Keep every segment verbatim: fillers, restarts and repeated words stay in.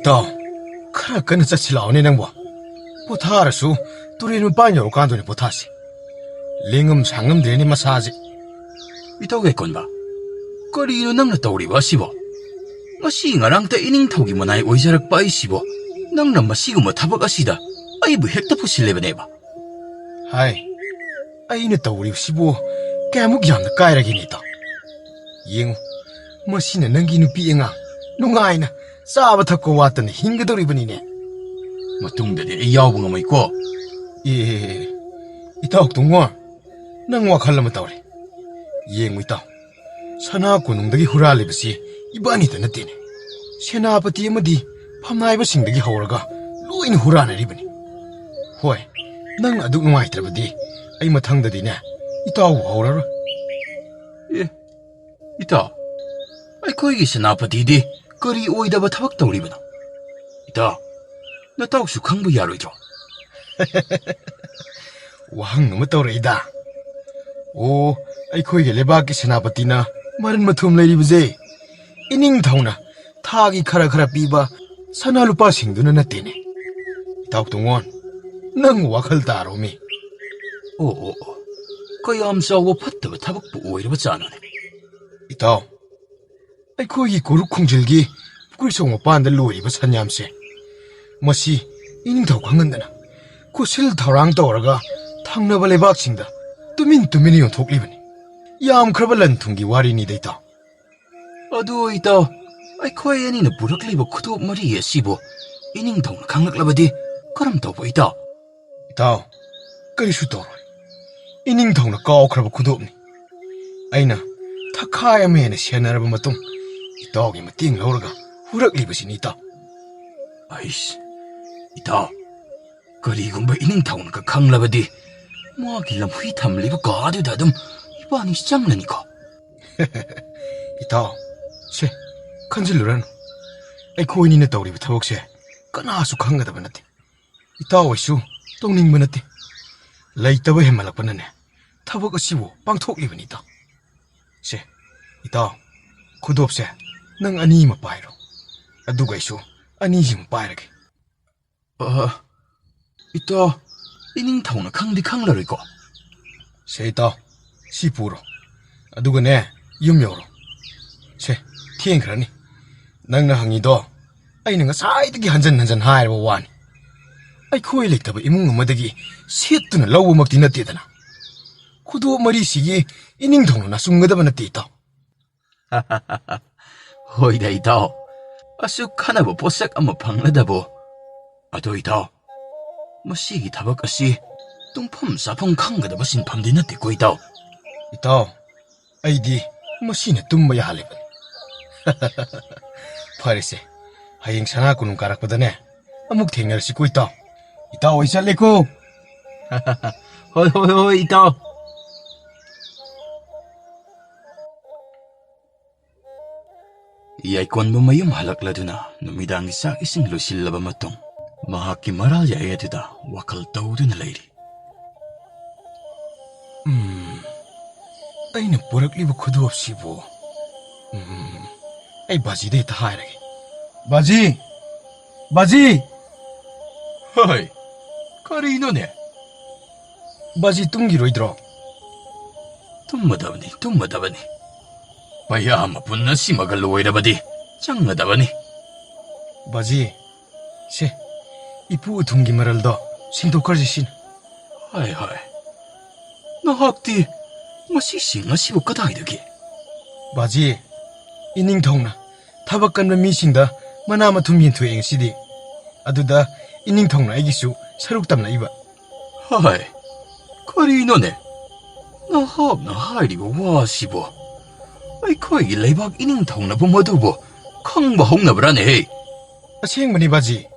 ꯏꯇꯥꯎ, ꯈꯔ ꯀꯟꯅ ꯆꯠꯁꯤ ꯂꯥꯛꯑꯣꯅꯦ ꯅꯪꯕꯣ꯫ ꯄꯣꯊꯥꯔꯁꯨ ꯇꯨꯔꯦꯟ ꯃꯄꯥꯟ ꯌꯧꯔꯀꯥꯟꯗ ꯑꯣꯏꯅ ꯄꯣꯊꯥꯁꯤ꯫ ꯂꯦꯡꯉꯝ ꯁꯥꯡꯉꯝꯗ꯭ꯔꯦꯅꯦ ꯃꯁꯥꯁꯦ꯫ ꯏꯇꯥꯎ ꯌꯥꯏꯀꯣꯟꯕ, ꯀꯔꯤꯅꯣ ꯅꯪꯅ ꯇꯧꯔꯤꯕ ꯑꯁꯤꯕꯣ? ꯉꯁꯤ ꯉꯔꯥꯡꯇ ꯏꯅꯤꯡꯊꯧꯒꯤ ꯃꯅꯥꯏ ꯑꯣꯏꯖꯔꯛꯄ ꯑꯩꯁꯤꯕꯣ, ꯅꯪꯅ ꯃꯁꯤꯒꯨꯝꯕ ꯊꯕꯛ ꯑꯁꯤꯗ ꯑꯩꯕꯨ ꯍꯦꯛꯇ ꯄꯨꯁꯤꯜꯂꯦꯕꯅꯦꯕ꯫ ꯍꯥꯏ, ꯑꯩꯅ ꯇꯧꯔꯤꯕꯁꯤꯕꯨ ꯀꯌꯥꯃꯨꯛ ꯌꯥꯝꯅ ꯀꯥꯏꯔꯒꯦꯅꯦ ꯏꯇꯥꯎ? ꯌꯦꯡꯉꯨ, ꯃꯁꯤꯅ ꯅꯪꯒꯤ ꯅꯨꯄꯤ ꯑꯉꯥꯡ ꯅꯨꯡꯉꯥꯏꯅ ꯆꯥꯕ ꯊꯛꯄ ꯋꯥꯠꯇꯅ ꯍꯤꯡꯒꯗꯧꯔꯤꯕꯅꯤꯅꯦ꯫ ꯃꯇꯨꯡꯗꯗꯤ ꯑꯩ ꯌꯥꯎꯕ ꯉꯝꯃꯣꯏꯀꯣ꯫ ꯑꯦ, ꯏꯇꯥꯎ ꯇꯨꯡꯉꯣ, ꯅꯪ ꯋꯥꯈꯜ ꯑꯃ ꯇꯧꯔꯦ꯫ ꯌꯦꯡꯉꯨ ꯏꯇꯥꯎ, ꯁꯅꯥ ꯀꯣꯅꯨꯡꯗꯒꯤ ꯍꯨꯔꯥꯜꯂꯤꯕꯁꯤ ꯏꯕꯥꯅꯤꯇ ꯅꯠꯇꯦꯅꯦ꯫ ꯁꯦꯅꯥꯄꯇꯤ ꯑꯃꯗꯤ ꯐꯝꯅꯥꯏꯕꯁꯤꯡꯗꯒꯤ ꯍꯧꯔꯒ ꯂꯣꯏꯅ ꯍꯨꯔꯥꯟꯅꯔꯤꯕꯅꯤ꯫ ꯍꯣꯏ, ꯅꯪꯅ ꯑꯗꯨꯛ ꯅꯨꯡꯉꯥꯏꯇ꯭ꯔꯕꯗꯤ ꯑꯩ ꯃꯊꯪꯗꯗꯤꯅꯦ ꯏꯇꯥꯎꯕꯨ ꯍꯧꯔꯔꯣꯏ꯫ ꯑꯦ, ꯏꯇꯥꯎ, ꯑꯩꯈꯣꯏꯒꯤ ꯁꯦꯅꯥꯄꯇꯤꯗꯤ ꯀꯔꯤ ꯑꯣꯏꯗꯕ ꯊꯕꯛ ꯇꯧꯔꯤꯕꯅꯣ? ꯏꯇꯥꯎ, ꯅꯇꯥꯎꯁꯨ ꯈꯪꯕ ꯌꯥꯔꯣꯏꯗ꯭ꯔꯣ? ꯋꯥꯍꯪ ꯑꯃ ꯇꯧꯔꯛꯏꯗ꯫ ꯑꯣ, ꯑꯩꯈꯣꯏꯒꯤ ꯂꯩꯕꯥꯛꯀꯤ ꯁꯦꯅꯥꯄꯇꯤꯅ ꯃꯔꯟ ꯃꯊꯨꯝ ꯂꯩꯔꯤꯕꯁꯦ ꯏꯅꯤꯡꯊꯧꯅ ꯊꯥꯒꯤ ꯈꯔ ꯈꯔ ꯄꯤꯕ ꯁꯅꯥ ꯂꯨꯄꯥꯁꯤꯡꯗꯨꯅ ꯅꯠꯇꯦꯅꯦ꯫ ꯏꯇꯥꯎ ꯇꯣꯡꯉꯣꯟ, ꯅꯪ ꯋꯥꯈꯜ ꯇꯥꯔꯣꯃꯤ꯫ ꯑꯣ, ꯑꯣ, ꯑꯣ, ꯀꯌꯥꯝ ꯆꯥꯎꯕ ꯐꯠꯇꯕ ꯊꯕꯛꯄꯨ ꯑꯣꯏꯔꯕ ꯖꯥꯠꯅꯣꯅꯦ? ꯏꯇꯥꯎ, ꯑꯩꯈꯣꯏꯒꯤ ꯀꯣꯔꯨꯛ ꯈꯣꯡꯖꯤꯜꯒꯤ ꯄꯨꯈ꯭ꯔꯤ ꯁꯣꯛ ꯃꯄꯥꯟꯗ ꯂꯣꯏꯔꯤꯕ ꯁꯟꯌꯥꯝꯁꯦ, ꯃꯁꯤ ꯏꯅꯤꯡꯊꯧ ꯈꯪꯍꯟꯗꯅ ꯈꯨꯠꯁꯤꯜ ꯊꯧꯔꯥꯡ ꯇꯧꯔꯒ ꯊꯪꯅꯕ ꯂꯩꯕꯥꯛꯁꯤꯡꯗ ꯇꯨꯃꯤꯟ ꯇꯨꯃꯤꯟ ꯌꯣꯟꯊꯣꯛꯂꯤꯕꯅꯤ꯫ ꯌꯥꯝꯈ꯭ꯔꯕ ꯂꯟ ꯊꯨꯝꯒꯤ ꯋꯥꯔꯤꯅꯤꯗ ꯏꯇꯥꯎ꯫ ꯑꯗꯨ ꯏꯇꯥꯎ, ꯑꯩꯈꯣꯏ ꯑꯅꯤꯅ ꯄꯨꯔꯛꯂꯤꯕ ꯈꯨꯗꯣꯞ ꯃꯔꯤ ꯑꯁꯤꯕꯨ ꯏꯅꯤꯡꯊꯧꯅ ꯈꯪꯂꯛꯂꯕꯗꯤ ꯀꯔꯝ ꯇꯧꯕ ꯏꯇꯥꯎ? ꯏꯇꯥꯎ, ꯀꯔꯤꯁꯨ ꯇꯧꯔꯣꯏ꯫ ꯏꯅꯤꯡꯊꯧꯅ ꯀꯥꯎꯈ꯭ꯔꯕ ꯈꯨꯗꯣꯞꯅꯤ꯫ ꯑꯩꯅ ꯊꯛꯈꯥꯏ ꯑꯃ ꯍꯦꯟꯅ ꯁꯦꯟꯅꯔꯕ ꯃꯇꯨꯡ ꯏꯇꯥꯎꯒꯤ ꯃꯇꯦꯡ ꯂꯧꯔꯒ ꯍꯨꯔꯛꯂꯤꯕꯁꯤꯅꯤ ꯏꯇꯥꯎ꯫ ꯑꯩꯁ, ꯏꯇꯥꯎ, ꯀꯔꯤꯒꯨꯝꯕ ꯏꯅꯤꯡꯊꯧꯅꯒ ꯈꯪꯂꯕꯗꯤ ꯃꯥꯒꯤ ꯂꯝꯍꯨꯏ ꯊꯝꯂꯤꯕ ꯀꯥꯗꯨꯗ ꯑꯗꯨꯝ ꯏꯕꯥꯅꯤ ꯆꯪꯂꯅꯤꯀꯣ꯫ ꯏꯇꯥꯎ, ꯁꯦ, ꯈꯟꯖꯤꯜꯂꯨꯔꯅꯨ꯫ ꯑꯩꯈꯣꯏꯅꯤꯅ ꯇꯧꯔꯤꯕ ꯊꯕꯛꯁꯦ ꯀꯅꯥꯁꯨ ꯈꯪꯒꯗꯕ ꯅꯠꯇꯦ꯫ ꯏꯇꯥꯎ ꯑꯩꯁꯨ ꯇꯧꯅꯤꯡꯕ ꯅꯠꯇꯦ꯫ ꯂꯩꯇꯕ ꯍꯦꯟꯃꯜꯂꯛꯄꯅꯅꯦ ꯊꯕꯛ ꯑꯁꯤꯕꯨ ꯄꯥꯡꯊꯣꯛꯂꯤꯕꯅꯤ ꯏꯇꯥꯎ꯫ ꯁꯦ, ꯏꯇꯥꯎ, ꯈꯨꯗꯣꯞꯁꯦ ꯅꯪ ꯑꯅꯤ ꯑꯃ ꯄꯥꯏꯔꯣ꯫ ꯑꯗꯨꯒ ꯑꯩꯁꯨ ꯑꯅꯤꯁꯤꯃ ꯄꯥꯏꯔꯒꯦ꯫ ꯑ, ꯏꯇꯥꯎ, ꯏꯅꯤꯡꯊꯧꯅ ꯈꯪꯗꯤ ꯈꯪꯂꯔꯣꯏꯀꯣ? ꯁꯦ ꯏꯇꯥꯎ, ꯁꯤ ꯄꯨꯔꯣ꯫ ꯑꯗꯨꯒꯅꯦ, ꯌꯨꯝ ꯌꯧꯔꯣ꯫ ꯁꯦ, ꯊꯦꯡꯈ꯭ꯔꯅꯤ꯫ ꯅꯪꯅ ꯍꯪꯉꯤꯗꯣ ꯑꯩꯅ ꯉꯁꯥꯏꯗꯒꯤ ꯍꯟꯖꯟ ꯍꯟꯖꯟ ꯍꯥꯏꯔꯕ ꯋꯥꯅꯤ꯫ ꯑꯩꯈꯣꯏ ꯂꯩꯇꯕ ꯏꯃꯨꯡ ꯑꯃꯗꯒꯤ ꯁꯦꯠꯇꯨꯅ ꯂꯧꯕꯃꯛꯇꯤ ꯅꯠꯇꯦꯗꯅ꯫ ꯈꯨꯗꯣꯞ ꯃꯔꯤꯁꯤꯒꯤ ꯏꯅꯤꯡꯊꯧꯅ ꯅꯥꯆꯨꯡꯒꯗꯕ ꯅꯠꯇꯦ, ꯏꯇꯥꯎ꯫ ꯍꯣꯏꯗ, ꯏꯇꯥꯎ꯫ ꯑꯁꯨꯛ ꯈꯟꯅꯕ ꯄꯣꯠꯁꯛ ꯑꯃ ꯐꯪꯂꯗꯕꯣ? ꯑꯗꯣ, ꯏꯇꯥꯎ, ꯃꯁꯤꯒꯤ ꯊꯕꯛ ꯑꯁꯤ ꯇꯨꯝꯐꯝ ꯆꯥꯐꯝ ꯈꯪꯒꯗꯕ ꯁꯤꯟꯐꯝꯗꯤ ꯅꯠꯇꯦꯀꯣ, ꯏꯇꯥꯎ꯫ ꯏꯇꯥꯎ, ꯑꯩꯗꯤ ꯃꯁꯤꯅ ꯇꯨꯝꯕ ꯌꯥꯍꯜꯂꯤꯕꯅꯤ꯫ ꯐꯔꯦꯁꯦ, ꯍꯌꯦꯡ ꯁꯅꯥ ꯀꯣꯅꯨꯡ ꯀꯥꯔꯛꯄꯗꯅꯦ, ꯑꯃꯨꯛ ꯊꯦꯡꯅꯔꯁꯤꯀꯣ, ꯏꯇꯥꯎ꯫ ꯏꯇꯥꯎ, ꯑꯩ ꯆꯠꯂꯦꯀꯣ꯫ ꯍꯣꯏ, ꯍꯣꯏ, ꯍꯣꯏ, ꯏꯇꯥꯎ꯫ ꯌꯥꯏꯀꯣꯟꯕ ꯃꯌꯨꯝ ꯍꯜꯂꯛꯂꯗꯨꯅ ꯅꯨꯃꯤꯗꯥꯡꯒꯤ ꯆꯥꯛ ꯏꯁꯤꯡ ꯂꯣꯏꯁꯤꯜꯂꯕ ꯃꯇꯨꯡ, ꯃꯍꯥꯛꯀꯤ ꯃꯔꯥꯜ ꯌꯥꯏ ꯑꯗꯨꯗ ꯋꯥꯈꯜ ꯇꯧꯗꯨꯅ ꯂꯩꯔꯤ꯫ ꯎꯝ, ꯑꯩꯅ ꯄꯨꯔꯛꯂꯤꯕ ꯈꯨꯗꯣꯞꯁꯤꯕꯨ, ꯎꯝ, ꯑꯩ ꯕꯥꯖꯤꯗ ꯍꯦꯛꯇ ꯍꯥꯏꯔꯒꯦ꯫ ꯕꯥꯖꯤ! ꯕꯥꯖꯤ! ꯍꯣꯏ, ꯀꯔꯤꯅꯣꯅꯦ? ꯕꯥꯖꯤ ꯇꯨꯝꯈꯤꯔꯣꯏꯗ꯭ꯔꯣ? ꯇꯨꯝꯃꯗꯕꯅꯤ, ꯇꯨꯝꯃꯗꯕꯅꯤ꯫ ꯄꯩꯌꯥ ꯃꯄꯨꯟ ꯑꯁꯤꯃꯒ ꯂꯣꯏꯔꯕꯗꯤ ꯆꯪꯒꯗꯕꯅꯤ꯫ ꯕꯥꯖꯤ, ꯁꯦ, ꯏꯄꯨ ꯎꯊꯨꯝꯒꯤ ꯃꯔꯜꯗꯣ ꯁꯤꯟꯗꯣꯛꯈ꯭ꯔꯁꯤ ꯁꯤꯅ꯫ ꯍꯥꯏ, ꯍꯥꯏ꯫ ꯅꯍꯥꯛꯇꯤ ꯃꯁꯤꯁꯤꯡ ꯑꯁꯤꯕꯨ ꯀꯗꯥꯏꯗꯒꯤ? ꯕꯥꯖꯤ, ꯏꯅꯤꯡꯊꯧꯅ ꯊꯕꯛ ꯀꯟꯕ ꯃꯤꯁꯤꯡꯗ ꯃꯅꯥ ꯃꯊꯨꯝ ꯌꯦꯟꯊꯣꯛꯑꯦ ꯉꯁꯤꯗꯤ꯫ ꯑꯗꯨꯗ ꯏꯅꯤꯡꯊꯧꯅ ꯑꯩꯒꯤꯁꯨ ꯁꯔꯨꯛ ꯇꯝꯂꯛꯏꯕ꯫ ꯍꯥꯏ, ꯀꯔꯤꯅꯣꯅꯦ? ꯅꯍꯥꯛꯅ ꯍꯥꯏꯔꯤꯕ ꯋꯥꯁꯤꯕꯣ? ꯑꯩꯈꯣꯏꯒꯤ ꯂꯩꯕꯥꯛ ꯏꯅꯤꯡꯊꯧꯅꯕꯨ ꯃꯗꯨꯕꯨ ꯈꯪꯕ ꯍꯧꯅꯕ꯭ꯔꯥꯅꯦꯍꯦ? ꯑꯁꯦꯡꯕꯅꯤ ꯕꯥꯖꯤ,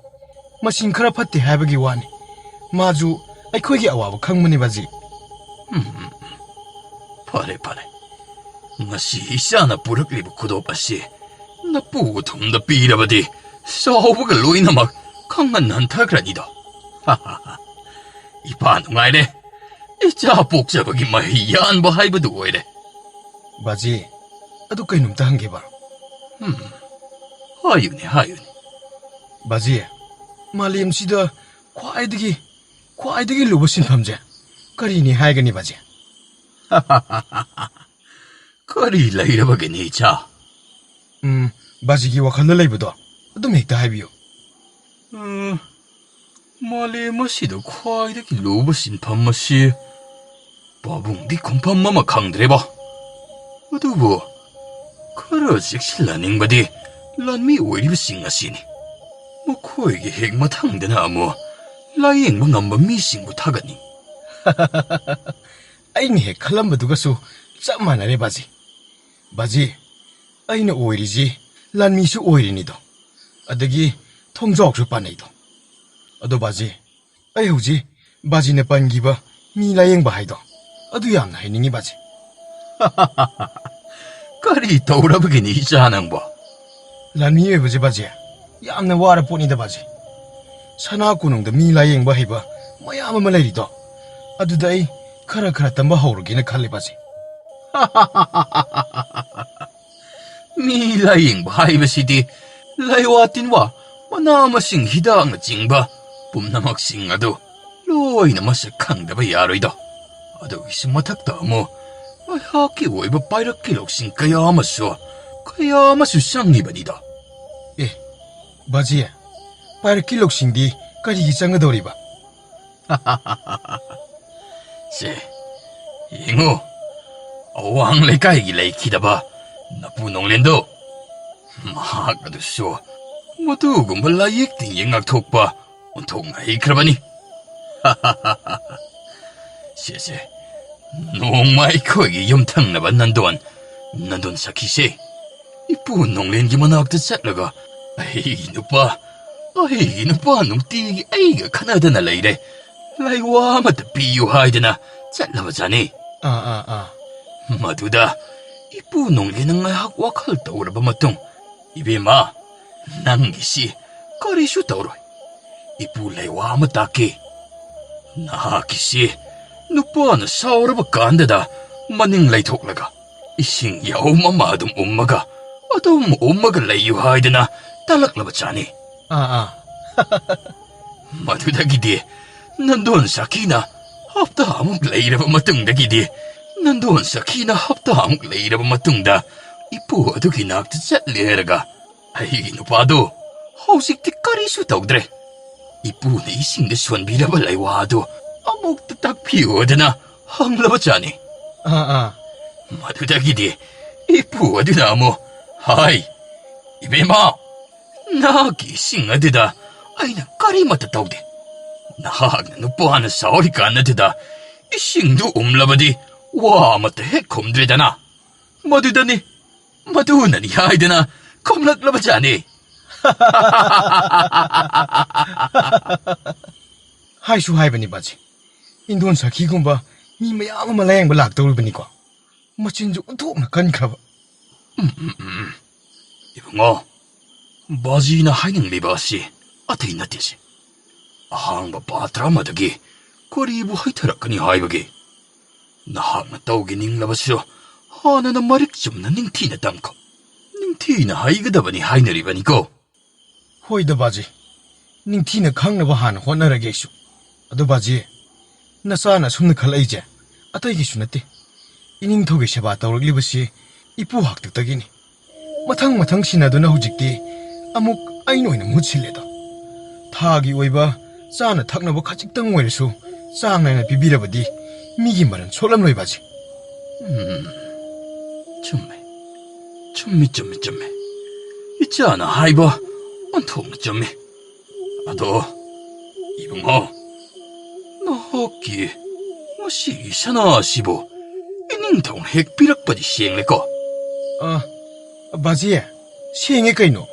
ꯃꯁꯤꯡ ꯈꯔ ꯐꯠꯇꯦ ꯍꯥꯏꯕꯒꯤ ꯋꯥꯅꯤ꯫ ꯃꯥꯁꯨ ꯑꯩꯈꯣꯏꯒꯤ ꯑꯋꯥꯕ ꯈꯪꯕꯅꯤ ꯕꯥꯖꯤ꯫ ꯎꯝ, ꯐꯔꯦ, ꯐꯔꯦ꯫ ꯉꯁꯤ ꯏꯆꯥꯅ ꯄꯨꯔꯛꯂꯤꯕ ꯈꯨꯗꯣꯞ ꯑꯁꯤ ꯅꯄꯨ ꯎꯊꯨꯝꯗ ꯄꯤꯔꯕꯗꯤ ꯆꯥꯎꯕꯒ ꯂꯣꯏꯅꯃꯛ ꯈꯪꯍꯟ ꯍꯟꯊꯈ꯭ꯔꯅꯤꯗꯣ꯫ ꯏꯄꯥ ꯅꯨꯡꯉꯥꯏꯔꯦ꯫ ꯏꯆꯥ ꯄꯣꯛꯆꯕꯒꯤ ꯃꯍꯩ ꯌꯥꯟꯕ ꯍꯥꯏꯕꯗꯨ ꯑꯣꯏꯔꯦ꯫ ꯕꯥꯖꯤ, ꯑꯗꯨ ꯀꯩꯅꯣꯝꯇ ꯍꯪꯒꯦꯕ꯫ ꯎꯝ, ꯍꯥꯏꯌꯨꯅꯦ, ꯍꯥꯏꯌꯨꯅꯦ꯫ ꯕꯥꯖꯤ, ꯃꯥꯂꯦꯝꯁꯤꯗ ꯈ꯭ꯋꯥꯏꯗꯒꯤ, ꯈ꯭ꯋꯥꯏꯗꯒꯤ ꯂꯨꯕ ꯁꯤꯟꯐꯝꯁꯦ ꯀꯔꯤꯅꯤ ꯍꯥꯏꯒꯅꯤ, ꯕꯥꯖꯤ? ꯀꯔꯤ ꯂꯩꯔꯕꯒꯦꯅꯦ, ꯏꯆꯥ? ꯎꯝ, ꯕꯥꯖꯤꯒꯤ ꯋꯥꯈꯜꯗ ꯂꯩꯕꯗꯣ ꯑꯗꯨꯝ ꯍꯦꯛꯇ ꯍꯥꯏꯕꯤꯌꯨ꯫ ꯎꯝ, ꯃꯥꯂꯦꯝ ꯑꯁꯤꯗ ꯈ꯭ꯋꯥꯏꯗꯒꯤ ꯂꯨꯕ ꯁꯤꯟꯐꯝ ꯑꯁꯤ ꯄꯥꯕꯨꯡꯗꯤ ꯈꯨꯝꯐꯝ ꯑꯃ ꯈꯪꯗ꯭ꯔꯦꯕ꯫ ꯑꯗꯨꯕꯨ ꯈꯔ ꯆꯦꯛꯁꯤꯜꯍꯟꯅꯤꯡꯕꯗꯤ ꯂꯥꯟꯃꯤ ꯑꯣꯏꯔꯤꯕꯁꯤꯡ ꯑꯁꯤꯅꯤ꯫ ꯃꯈꯣꯏꯒꯤ ꯍꯦꯛ ꯃꯊꯪꯗꯅ ꯑꯃꯨꯛ ꯂꯥꯌꯦꯡꯕ ꯉꯝꯕ ꯃꯤꯁꯤꯡꯕꯨ ꯊꯥꯒꯠꯅꯤꯡꯏ꯫ ꯑꯩꯅ ꯍꯦꯛ ꯈꯜꯂꯝꯕꯗꯨꯒꯁꯨ ꯆꯞ ꯃꯥꯟꯅꯔꯦ, ꯕꯥꯖꯤ꯫ ꯕꯥꯖꯤ, ꯑꯩꯅ ꯑꯣꯏꯔꯤꯁꯤ ꯂꯥꯟꯃꯤꯁꯨ ꯑꯣꯏꯔꯤꯅꯤꯗꯣ, ꯑꯗꯒꯤ ꯊꯣꯡꯖꯥꯎꯁꯨ ꯄꯥꯟꯅꯩꯗꯣ꯫ ꯑꯗꯣ ꯕꯥꯖꯤ, ꯑꯩ ꯍꯧꯖꯤꯛ ꯕꯥꯖꯤꯅ ꯄꯟꯈꯤꯕ ꯃꯤ ꯂꯥꯌꯦꯡꯕ ꯍꯥꯏꯗꯣ, ꯑꯗꯨ ꯌꯥꯝꯅ ꯍꯩꯅꯤꯡꯉꯤ, ꯕꯥꯖꯤ꯫ ꯀꯔꯤ ꯇꯧꯔꯕꯒꯤꯅꯤ, ꯏꯆꯥ ꯅꯪꯕꯣ? ꯂꯥꯟꯃꯤ ꯑꯣꯏꯕꯁꯦ, ꯕꯥꯖꯤ, ꯌꯥꯝꯅ ꯋꯥꯔ ꯄꯣꯠꯅꯤꯗ, ꯕꯥꯖꯤ꯫ ꯁꯅꯥ ꯀꯣꯅꯨꯡꯗ ꯃꯤ ꯂꯥꯌꯦꯡꯕ ꯍꯩꯕ ꯃꯌꯥꯝ ꯑꯃ ꯂꯩꯔꯤꯗꯣ, ꯑꯗꯨꯗ ꯑꯩ ꯈꯔ ꯈꯔ ꯇꯝꯕ ꯍꯧꯔꯒꯦꯅ ꯈꯜꯂꯦ, ꯕꯥꯖꯤ꯫ ꯃꯤ ꯂꯥꯌꯦꯡꯕ ꯍꯥꯏꯕꯁꯤꯗꯤ ꯂꯩꯋꯥ ꯇꯤꯟꯋꯥ, ꯃꯅꯥ ꯃꯁꯤꯡ, ꯍꯤꯗꯥꯛꯅꯆꯤꯡꯕ ꯄꯨꯝꯅꯃꯛꯁꯤꯡ ꯑꯗꯨ ꯂꯣꯏꯅ ꯃꯁꯛ ꯈꯪꯗꯕ ꯌꯥꯔꯣꯏꯗꯣ꯫ ꯑꯗꯨꯒꯤꯁꯨ ꯃꯊꯛꯇ ꯑꯃꯨꯛ ꯑꯩꯍꯥꯛꯀꯤ ꯑꯣꯏꯕ ꯄꯥꯏꯔꯛꯀꯤ ꯂꯧꯁꯤꯡ ꯀꯌꯥ ꯑꯃꯁꯨ, ꯀꯌꯥ ꯑꯃꯁꯨ ꯆꯪꯉꯤꯕꯅꯤꯗꯣ꯫ ꯑꯦ, ꯕꯥꯖꯤ, ꯄꯥꯏꯔꯛꯀꯤ ꯂꯧꯁꯤꯡꯗꯤ ꯀꯔꯤꯒꯤ ꯆꯪꯒꯗꯧꯔꯤꯕ? ꯁꯦ, ꯌꯦꯡꯉꯨ, ꯑꯋꯥꯡ ꯂꯩꯀꯥꯏꯒꯤ ꯂꯩꯈꯤꯗꯕ ꯅꯄꯨ ꯅꯣꯡꯂꯦꯟꯗꯣ, ꯃꯍꯥꯛ ꯑꯗꯨꯁꯨ ꯃꯗꯨꯒꯨꯝꯕ ꯂꯥꯌꯦꯛ ꯇꯤꯟꯌꯦ ꯉꯥꯛꯊꯣꯛꯄ ꯑꯣꯟꯊꯣꯛꯅ ꯍꯩꯈ꯭ꯔꯕꯅꯤ꯫ ꯁꯦ, ꯁꯦ, ꯅꯣꯡꯃ ꯑꯩꯈꯣꯏꯒꯤ ꯌꯨꯝꯊꯪꯅꯕ ꯅꯟꯗꯣꯟ, ꯅꯟꯗꯣꯟ ꯁꯈꯤꯁꯦ, ꯏꯄꯨ ꯅꯣꯡꯂꯦꯟꯒꯤ ꯃꯅꯥꯛꯇ ꯆꯠꯂꯒ, "ꯑꯩꯒꯤ ꯅꯨꯄꯥ, ꯑꯩꯒꯤ ꯅꯨꯄꯥ ꯅꯨꯡꯇꯤꯒꯤ ꯑꯩꯒ ꯈꯠꯅꯗꯅ ꯂꯩꯔꯦ, ꯂꯩꯋꯥ ꯑꯃꯇ ꯄꯤꯌꯨ" ꯍꯥꯏꯗꯅ ꯆꯠꯂꯕꯖꯥꯠꯅꯤ꯫ ꯑꯥ, ꯑꯥ, ꯑꯥ꯫ ꯃꯗꯨꯗ ꯏꯄꯨ ꯅꯣꯡꯂꯦꯟꯅ ꯉꯥꯏꯍꯥꯛ ꯋꯥꯈꯜ ꯇꯧꯔꯕ ꯃꯇꯨꯡ, "ꯏꯕꯦꯝꯃ, ꯅꯪꯒꯤꯁꯤ ꯀꯔꯤꯁꯨ ꯇꯧꯔꯣꯏ꯫ ꯏꯄꯨ ꯂꯩꯋꯥ ꯑꯃ ꯇꯥꯛꯀꯦ꯫ ꯅꯍꯥꯛꯀꯤꯁꯤ ꯅꯨꯄꯥꯅ ꯁꯥꯎꯔꯕ ꯀꯥꯟꯗꯗ ꯃꯅꯤꯡ ꯂꯩꯊꯣꯛꯂꯒ ꯏꯁꯤꯡ ꯌꯥꯎꯝ ꯑꯃ ꯑꯗꯨꯝ ꯎꯝꯃꯒ, ꯑꯗꯨꯝ ꯎꯝꯃꯒ ꯂꯩꯌꯨ" ꯍꯥꯏꯗꯅ ꯇꯥꯛꯂꯛꯂꯕ ꯖꯥꯠꯅꯤ꯫ ꯑꯥ, ꯑꯥ꯫ ꯃꯗꯨꯗꯒꯤꯗꯤ ꯅꯟꯗꯣꯟ ꯁꯥꯈꯤꯅ ꯍꯞꯇꯥ ꯑꯃꯨꯛ ꯂꯩꯔꯕ ꯃꯇꯨꯡꯗꯒꯤꯗꯤ, ꯅꯟꯗꯣꯟ ꯁꯥꯈꯤꯅ ꯍꯞꯇꯥ ꯑꯃꯨꯛ ꯂꯩꯔꯕ ꯃꯇꯨꯡꯗ ꯏꯄꯨ ꯑꯗꯨꯒꯤ ꯅꯥꯛꯇ ꯆꯠꯂꯦ ꯍꯥꯏꯔꯒ, ꯑꯩꯒꯤ ꯅꯨꯄꯥꯗꯨ ꯍꯧꯖꯤꯛꯇꯤ ꯀꯔꯤꯁꯨ ꯇꯧꯗ꯭ꯔꯦ꯫ ꯏꯄꯨꯅ ꯏꯁꯤꯡꯗ ꯁꯣꯟꯕꯤꯔꯕ ꯂꯩꯋꯥ ꯑꯗꯨ ꯑꯃꯨꯛꯇ ꯇꯥꯛꯄꯤꯌꯨ ꯍꯥꯏꯗꯅ ꯍꯪꯂꯕ ꯖꯥꯠꯅꯤ꯫ ꯑꯥ, ꯑꯥ꯫ ꯃꯗꯨꯗꯒꯤꯗꯤ ꯏꯄꯨ ꯑꯗꯨꯅ ꯑꯃꯨꯛ, "ꯍꯥꯏ, ꯏꯕꯦꯝꯃ, ꯅꯍꯥꯛꯀꯤ ꯏꯁꯤꯡ ꯑꯗꯨꯗ ꯑꯩꯅ ꯀꯔꯤꯃꯠꯇ ꯇꯧꯗꯦ꯫ ꯅꯍꯥꯛꯅ ꯅꯨꯄꯥꯅ ꯁꯥꯎꯔꯤꯀꯥꯟ ꯑꯗꯨꯗ ꯏꯁꯤꯡꯗꯨ ꯎꯝꯂꯕꯗꯤ ꯋꯥ ꯑꯃꯠꯇ ꯍꯦꯛ ꯈꯨꯝꯗ꯭ꯔꯦꯗꯅ?" ꯃꯗꯨꯗꯅꯤ, ꯃꯗꯨꯅꯅꯤ ꯍꯥꯏꯗꯅ ꯈꯨꯝꯂꯛꯂꯕ ꯖꯥꯠꯅꯤ꯫ ꯍꯥꯏꯁꯨ ꯍꯥꯏꯕꯅꯤ ꯕꯥꯖꯤ, ꯏꯟꯗꯣꯟ ꯁꯥꯈꯤꯒꯨꯝꯕ ꯃꯤ ꯃꯌꯥꯝ ꯑꯃ ꯂꯥꯌꯦꯡꯕ ꯂꯥꯛꯇꯧꯔꯤꯕꯅꯤꯀꯣ꯫ ꯃꯆꯤꯟꯁꯨ ꯑꯣꯟꯊꯣꯛꯅ ꯀꯟꯈ꯭ꯔꯕ꯫ ꯎꯝ, ꯎꯝ, ꯎꯝ, ꯎꯝ꯫ ꯏꯕꯨꯡꯉꯣ, ꯕꯥꯖꯤꯅ ꯍꯥꯏꯅꯤꯡꯂꯤꯕ ꯑꯁꯤ ꯑꯇꯩ ꯅꯠꯇꯦꯁꯦ꯫ ꯑꯍꯥꯡꯕ ꯄꯥꯇ꯭ꯔ ꯑꯃꯗꯒꯤ ꯀꯔꯤꯕꯨ ꯍꯩꯊꯔꯛꯀꯅꯤ ꯍꯥꯏꯕꯒꯦ? ꯅꯍꯥꯛꯅ ꯇꯧꯒꯦ ꯅꯤꯡꯂꯕꯁꯨ ꯍꯥꯟꯅꯅ ꯃꯔꯤꯛ ꯆꯨꯝꯅ ꯅꯤꯡꯊꯤꯅ ꯇꯝꯈꯣ꯫ ꯅꯤꯡꯊꯤꯅ ꯍꯩꯒꯗꯕꯅꯤ ꯍꯥꯏꯅꯔꯤꯕꯅꯤꯀꯣ꯫ ꯍꯣꯏꯗ ꯕꯥꯖꯤ, ꯅꯤꯡꯊꯤꯅ ꯈꯪꯅꯕ ꯍꯥꯟꯅ ꯍꯣꯠꯅꯔꯒꯦ ꯑꯩꯁꯨ꯫ ꯑꯗꯨ ꯕꯥꯖꯤ, ꯅꯆꯥꯅ ꯑꯁꯨꯝꯅ ꯈꯜꯂꯛꯏꯁꯦ ꯑꯇꯩꯒꯤꯁꯨ ꯅꯠꯇꯦ꯫ ꯏꯅꯤꯡꯊꯧꯒꯤ ꯁꯦꯕꯥ ꯇꯧꯔꯛꯂꯤꯕꯁꯤ ꯏꯄꯨ ꯍꯥꯛꯇꯛꯇꯒꯤꯅꯤ꯫ ꯃꯊꯪ ꯃꯊꯪ ꯁꯤꯟꯅꯗꯨꯅ ꯍꯧꯖꯤꯛꯇꯤ ꯑꯃꯨꯛ ꯑꯩꯅ ꯑꯣꯏꯅ ꯃꯍꯨꯠ ꯁꯤꯜꯂꯦꯗꯣ꯫ ꯊꯥꯒꯤ ꯑꯣꯏꯕ ꯆꯥꯅ ꯊꯛꯅꯕ ꯈꯖꯤꯛꯇꯪ ꯑꯣꯏꯔꯁꯨ ꯆꯥꯡ ꯅꯥꯏꯅ ꯄꯤꯕꯤꯔꯕꯗꯤ ꯃꯤꯒꯤ ꯃꯔꯟ ꯁꯣꯛꯂꯝꯂꯣꯏ ꯕꯥꯖꯤ꯫ ꯎꯝ, ꯆꯨꯝꯃꯦ꯫ ꯆꯨꯝꯃꯤ, ꯆꯨꯝꯃꯤ, ꯆꯨꯝꯃꯤ꯫ ꯏꯆꯥꯅ ꯍꯥꯏꯕ ꯑꯣꯟꯊꯣꯛꯅ ꯆꯨꯝꯃꯤ꯫ ꯑꯗꯣ, ꯏꯕꯨꯡꯉꯣ, ꯅꯍꯥꯛꯀꯤ ꯃꯁꯤꯒꯤ ꯁꯅꯥ ꯑꯁꯤꯕꯨ ꯏꯅꯤꯡꯊꯧꯅ ꯍꯦꯛ ꯄꯤꯔꯛꯄꯗꯤ ꯁꯦꯡꯂꯦꯀꯣ? ꯑ, ꯕꯥꯖꯤ, ꯁꯦꯡꯉꯦ ꯀꯩꯅꯣ꯫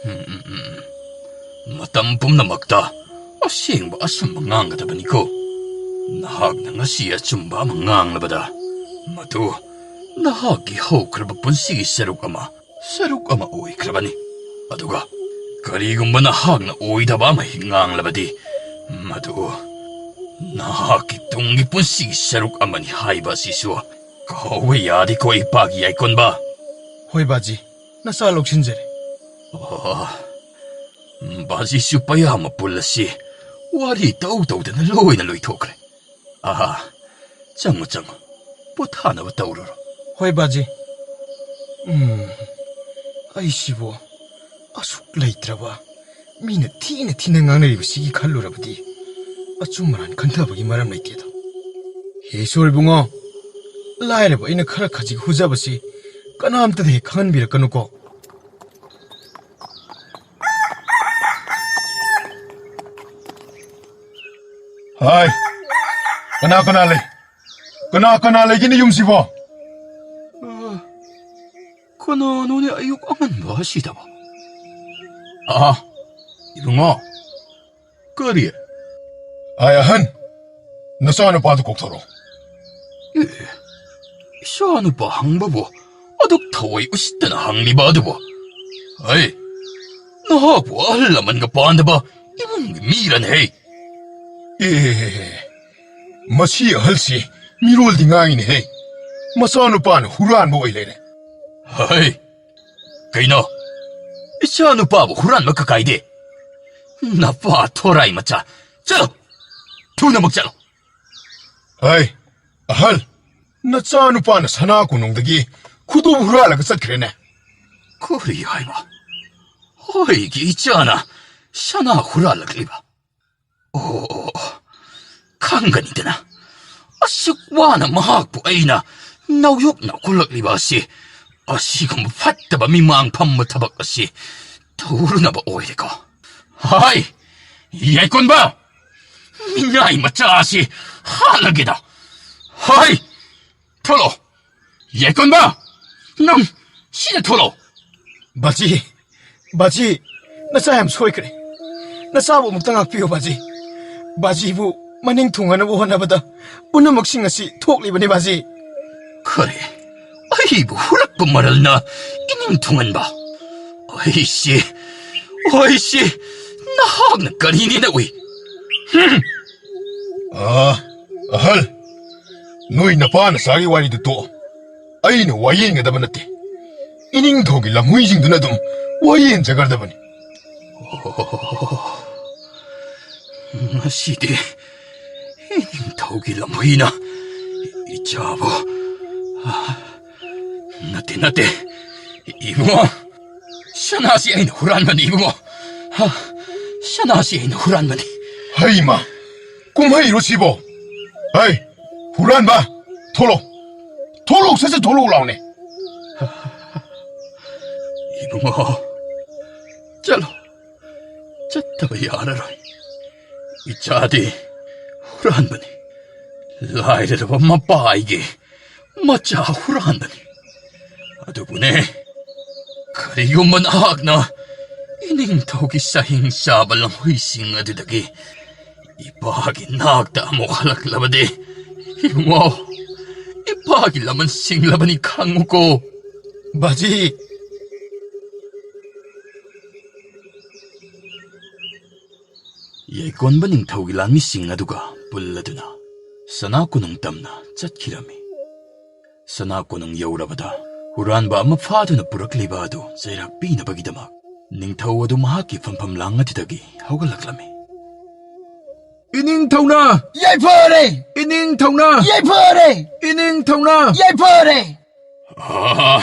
ꯎꯝ, ꯎꯝ, ꯎꯝ, ꯎꯝ꯫ ꯃꯇꯝ ꯄꯨꯝꯅꯃꯛꯇ ꯑꯁꯦꯡꯕ ꯑꯆꯨꯝꯕ ꯉꯥꯡꯒꯗꯕꯅꯤꯀꯣ꯫ ꯅꯍꯥꯛꯅ ꯉꯁꯤ ꯑꯆꯨꯝꯕ ꯑꯃ ꯉꯥꯡꯂꯕꯗ, ꯃꯗꯨ ꯅꯍꯥꯛꯀꯤ ꯍꯧꯈ꯭ꯔꯕ ꯄꯨꯟꯁꯤꯒꯤ ꯁꯔꯨꯛ ꯑꯃ, ꯁꯔꯨꯛ ꯑꯃ ꯑꯣꯏꯈ꯭ꯔꯕꯅꯤ꯫ ꯑꯗꯨꯒ ꯀꯔꯤꯒꯨꯝꯕ ꯅꯍꯥꯛꯅ ꯑꯣꯏꯗꯕ ꯑꯃ ꯍꯦꯛ ꯉꯥꯡꯂꯕꯗꯤ, ꯃꯗꯨ ꯅꯍꯥꯛꯀꯤ ꯇꯨꯡꯒꯤ ꯄꯨꯟꯁꯤꯒꯤ ꯁꯔꯨꯛ ꯑꯃꯅꯤ ꯍꯥꯏꯕ ꯑꯁꯤꯁꯨ ꯀꯥꯎꯕ ꯌꯥꯗꯦꯀꯣ, ꯏꯄꯥꯒꯤ ꯌꯥꯏꯀꯣꯟꯕ꯫ ꯍꯣꯏ ꯕꯥꯖꯤ, ꯅꯆꯥ ꯂꯧꯁꯤꯟꯖꯔꯦ꯫ ꯑꯣ, ꯕꯥꯖꯤꯁꯨ ꯄꯌꯥ ꯃꯄꯨꯜ ꯑꯁꯤ ꯋꯥꯔꯤ ꯇꯧ ꯇꯧꯗꯅ ꯂꯣꯏꯅ ꯂꯣꯏꯊꯣꯛꯈ꯭ꯔꯦ꯫ ꯑꯍꯥ, ꯆꯪꯉꯨ, ꯆꯪꯉꯨ, ꯄꯣꯊꯥꯅꯕ ꯇꯧꯔꯨꯔꯣ꯫ ꯍꯣꯏ, ꯕꯥꯖꯤ꯫ ꯎꯝ, ꯑꯩꯁꯤꯕꯨ ꯑꯁꯨꯛ ꯂꯩꯇ꯭ꯔꯕ, ꯃꯤꯅ ꯊꯤꯅ ꯊꯤꯅ ꯉꯥꯡꯅꯔꯤꯕꯁꯤꯒꯤ ꯈꯜꯂꯨꯔꯕꯗꯤ ꯑꯆꯨꯝ ꯑꯔꯥꯟ ꯈꯟꯊꯕꯒꯤ ꯃꯔꯝ ꯂꯩꯇꯦꯗ꯫ ꯍꯦ ꯏꯁꯣꯔ ꯏꯕꯨꯡꯉꯣ, ꯂꯥꯏꯔꯕ ꯑꯩꯅ ꯈꯔ ꯈꯖꯤꯛ ꯍꯨꯖꯕꯁꯤ ꯀꯅꯥꯝꯇꯗ ꯍꯦꯛ ꯈꯪꯍꯟꯕꯤꯔꯛꯀꯅꯨꯀꯣ꯫ ꯍꯥꯏ, ꯀꯅꯥ ꯀꯅꯥ ꯂꯩ? ꯀꯅꯥ ꯀꯅꯥ ꯂꯩꯒꯦꯅꯦ ꯌꯨꯝꯁꯤꯕꯣ? ꯑ, ꯀꯅꯥꯅꯣꯅꯦ ꯑꯌꯨꯛ ꯑꯉꯟꯕ ꯑꯁꯤꯗꯕꯣ? ꯑꯥ, ꯏꯕꯨꯡꯉꯣ, ꯀꯔꯤ? ꯑꯥꯏ ꯑꯍꯟ, ꯅꯆꯥꯅꯨꯄꯥꯗꯨ ꯀꯧꯊꯣꯔꯛꯑꯣ꯫ ꯑꯦ, ꯏꯆꯥꯅꯨꯄꯥ ꯍꯪꯕꯕꯨ ꯑꯗꯨꯛ ꯊꯋꯥꯏ ꯎꯁꯤꯠꯇꯅ ꯍꯪꯂꯤꯕ ꯑꯗꯨꯕꯨ? ꯍꯩ, ꯅꯍꯥꯛꯄꯨ ꯑꯍꯜ ꯂꯃꯟꯒ ꯄꯥꯟꯗꯕ ꯏꯃꯨꯡꯒꯤ ꯃꯤꯔꯅꯦ ꯍꯩ? ꯑꯦ, ꯃꯁꯤ ꯑꯍꯜꯁꯤ ꯃꯤꯔꯣꯜꯗꯤ ꯉꯥꯡꯉꯤꯅꯦꯍꯦ꯫ ꯃꯆꯥꯅꯨꯄꯥꯅ ꯍꯨꯔꯥꯟꯕ ꯑꯣꯏ ꯂꯩꯔꯦ꯫ ꯍꯩ, ꯀꯩꯅꯣ? ꯏꯆꯥꯅꯨꯄꯥꯕꯨ ꯍꯨꯔꯥꯟꯕ ꯀꯀꯥꯏꯗꯦ? ꯅꯄꯥ ꯊꯣꯔꯥꯏ ꯃꯆꯥ, ꯆꯠꯂꯣ! ꯊꯨꯅꯃꯛ ꯆꯠꯂꯣ! ꯍꯩ, ꯑꯍꯜ, ꯅꯆꯥꯅꯨꯄꯥꯅ ꯁꯅꯥ ꯀꯣꯅꯨꯡꯗꯒꯤ ꯈꯨꯗꯣꯞ ꯍꯨꯔꯥꯜꯂꯒ ꯆꯠꯈ꯭ꯔꯦꯅꯦ꯫ ꯀꯔꯤ ꯍꯥꯏꯕ? ꯑꯩꯒꯤ ꯏꯆꯥꯅ ꯁꯅꯥ ꯍꯨꯔꯥꯜꯂꯛꯂꯤꯕ? ꯑꯣ, ꯑꯣ, ꯑꯣ, ꯈꯪꯒꯅꯤꯗꯅ꯫ ꯑꯁꯨꯛ ꯋꯥꯅ ꯃꯍꯥꯛꯄꯨ ꯑꯩꯅ ꯅꯧꯌꯣꯛꯅ ꯀꯨꯜꯂꯛꯂꯤꯕ ꯑꯁꯤ, ꯑꯁꯤꯒꯨꯝꯕ ꯐꯠꯇꯕ ꯃꯤꯃꯥꯡ ꯐꯝꯕ ꯊꯕꯛ ꯑꯁꯤ ꯇꯧꯔꯨꯅꯕ ꯑꯣꯏꯔꯦꯀꯣ꯫ ꯍꯥꯏ, ꯌꯥꯏꯀꯣꯟꯕ! ꯃꯤꯅꯥꯏ ꯃꯆꯥ ꯑꯁꯤ ꯍꯥꯠꯂꯒꯦꯗ! ꯍꯥꯏ! ꯊꯣꯛꯂꯛꯑꯣ! ꯌꯥꯏꯀꯣꯟꯕ! ꯅꯪ ꯁꯤꯗ ꯊꯣꯛꯂꯛꯑꯣ! ꯕꯥꯖꯤ, ꯕꯥꯖꯤ, ꯅꯆꯥ ꯌꯥꯝ ꯁꯣꯏꯈ꯭ꯔꯦ꯫ ꯅꯆꯥꯕꯨ ꯑꯃꯨꯛꯇ ꯉꯥꯛꯄꯤꯌꯨ, ꯕꯥꯖꯤ꯫ ꯕꯥꯖꯤꯕꯨ ꯃꯅꯤꯡ ꯊꯨꯡꯍꯟꯅꯕ ꯍꯣꯠꯅꯕꯗ ꯄꯨꯝꯅꯃꯛꯁꯤꯡ ꯑꯁꯤ ꯊꯣꯛꯂꯤꯕꯅꯤ, ꯕꯥꯖꯤ꯫ ꯈꯔꯦ, ꯑꯩꯕꯨ ꯍꯨꯔꯛꯄ ꯃꯔꯜꯅ ꯏꯅꯤꯡ ꯊꯨꯡꯍꯟꯕ꯫ ꯑꯩꯁꯦ, ꯑꯩꯁꯦ ꯅꯍꯥꯛꯅ ꯀꯔꯤꯅꯦꯅ ꯎꯏ? ꯍꯨꯝ! ꯑꯥ, ꯑꯍꯜ, ꯅꯣꯏ ꯅꯄꯥ ꯅꯆꯥꯒꯤ ꯋꯥꯔꯤꯗꯨ ꯇꯣꯛꯑꯣ꯫ ꯑꯩꯅ ꯋꯥꯌꯦꯟꯒꯗꯕ ꯅꯠꯇꯦ꯫ ꯏꯅꯤꯡꯊꯧꯒꯤ ꯂꯝꯍꯨꯏꯁꯤꯡꯗꯨꯅ ꯑꯗꯨꯝ ꯋꯥꯌꯦꯟꯖꯒ꯭ꯔꯗꯕꯅꯤ꯫ ꯑꯣ, ꯉꯁꯤꯗꯤ ꯏꯅꯤꯡꯊꯧꯒꯤ ꯂꯝꯍꯨꯏꯅ ꯏꯆꯥꯕꯨ, ꯑ, ꯅꯠꯇꯦ, ꯅꯠꯇꯦ, ꯏꯕꯨꯡꯉꯣ, ꯁꯅꯥꯁꯤ ꯑꯩꯅ ꯍꯨꯔꯥꯟꯕꯅꯤ, ꯏꯕꯨꯡꯉꯣ꯫ ꯍ, ꯁꯅꯥꯁꯤ ꯑꯩꯅ ꯍꯨꯔꯥꯟꯕꯅꯤ꯫ ꯍꯩꯃ! ꯀꯨꯝꯍꯩꯔꯣ ꯁꯤꯕꯣ? ꯍꯩ, ꯍꯨꯔꯥꯟꯕ! ꯊꯣꯛꯂꯛꯑꯣ! ꯊꯣꯛꯂꯛꯑꯣ, ꯁꯠ ꯁꯠ ꯊꯣꯛꯂꯛꯑꯣ ꯂꯥꯎꯅꯦ! ꯏꯕꯨꯡꯉꯣ, ꯆꯠꯂꯣ꯫ ꯆꯠꯇꯕ ꯌꯥꯔꯔꯣꯏ꯫ ꯏꯆꯥꯗꯤ ꯍꯨꯔꯥꯟꯕꯅꯤ꯫ ꯂꯥꯏꯔꯔꯕ ꯃꯄꯥ ꯑꯩꯒꯤ ꯃꯆꯥ ꯍꯨꯔꯥꯟꯕꯅꯤ꯫ ꯑꯗꯨꯕꯨꯅꯦ, ꯀꯔꯤꯒꯨꯝꯕ ꯅꯍꯥꯛꯅ ꯏꯅꯤꯡꯊꯧꯒꯤ ꯆꯍꯤꯡ ꯆꯥꯕ ꯂꯝꯍꯨꯏꯁꯤꯡ ꯑꯗꯨꯗꯒꯤ ꯏꯄꯥꯒꯤ ꯅꯥꯛꯇ ꯑꯃꯨꯛ ꯍꯜꯂꯛꯂꯕꯗꯤ, ꯏꯕꯨꯡꯉꯣ, ꯏꯄꯥꯒꯤ ꯂꯃꯟ ꯁꯤꯡꯂꯕꯅꯤ ꯈꯪꯉꯨꯀꯣ꯫ ꯕꯥꯖꯤ! ꯌꯥꯏꯀꯣꯟꯕ ꯅꯤꯡꯊꯧꯒꯤ ꯂꯥꯟꯃꯤꯁꯤꯡ ꯑꯗꯨꯒ ꯄꯨꯜꯂꯗꯨꯅ ꯁꯅꯥ ꯀꯣꯅꯨꯡ ꯇꯝꯅ ꯆꯠꯈꯤꯔꯝꯃꯤ꯫ ꯁꯅꯥ ꯀꯣꯅꯨꯡ ꯌꯧꯔꯕꯗ ꯍꯨꯔꯥꯟꯕ ꯑꯃ ꯐꯥꯗꯨꯅ ꯄꯨꯔꯛꯂꯤꯕ ꯑꯗꯨ ꯆꯩꯔꯥꯛ ꯄꯤꯅꯕꯒꯤꯗꯃꯛ ꯅꯤꯡꯊꯧ ꯑꯗꯨ ꯃꯍꯥꯛꯀꯤ ꯐꯝꯐꯝ ꯂꯥꯡ ꯑꯗꯨꯗꯒꯤ ꯍꯧꯒꯠꯂꯛꯂꯝꯃꯤ꯫ ꯏꯅꯤꯡꯊꯧꯅ ꯌꯥꯏꯐꯔꯦ! ꯏꯅꯤꯡꯊꯧꯅ ꯌꯥꯏꯐꯔꯦ! ꯏꯅꯤꯡꯊꯧꯅ ꯌꯥꯏꯐꯔꯦ! ꯑꯥ,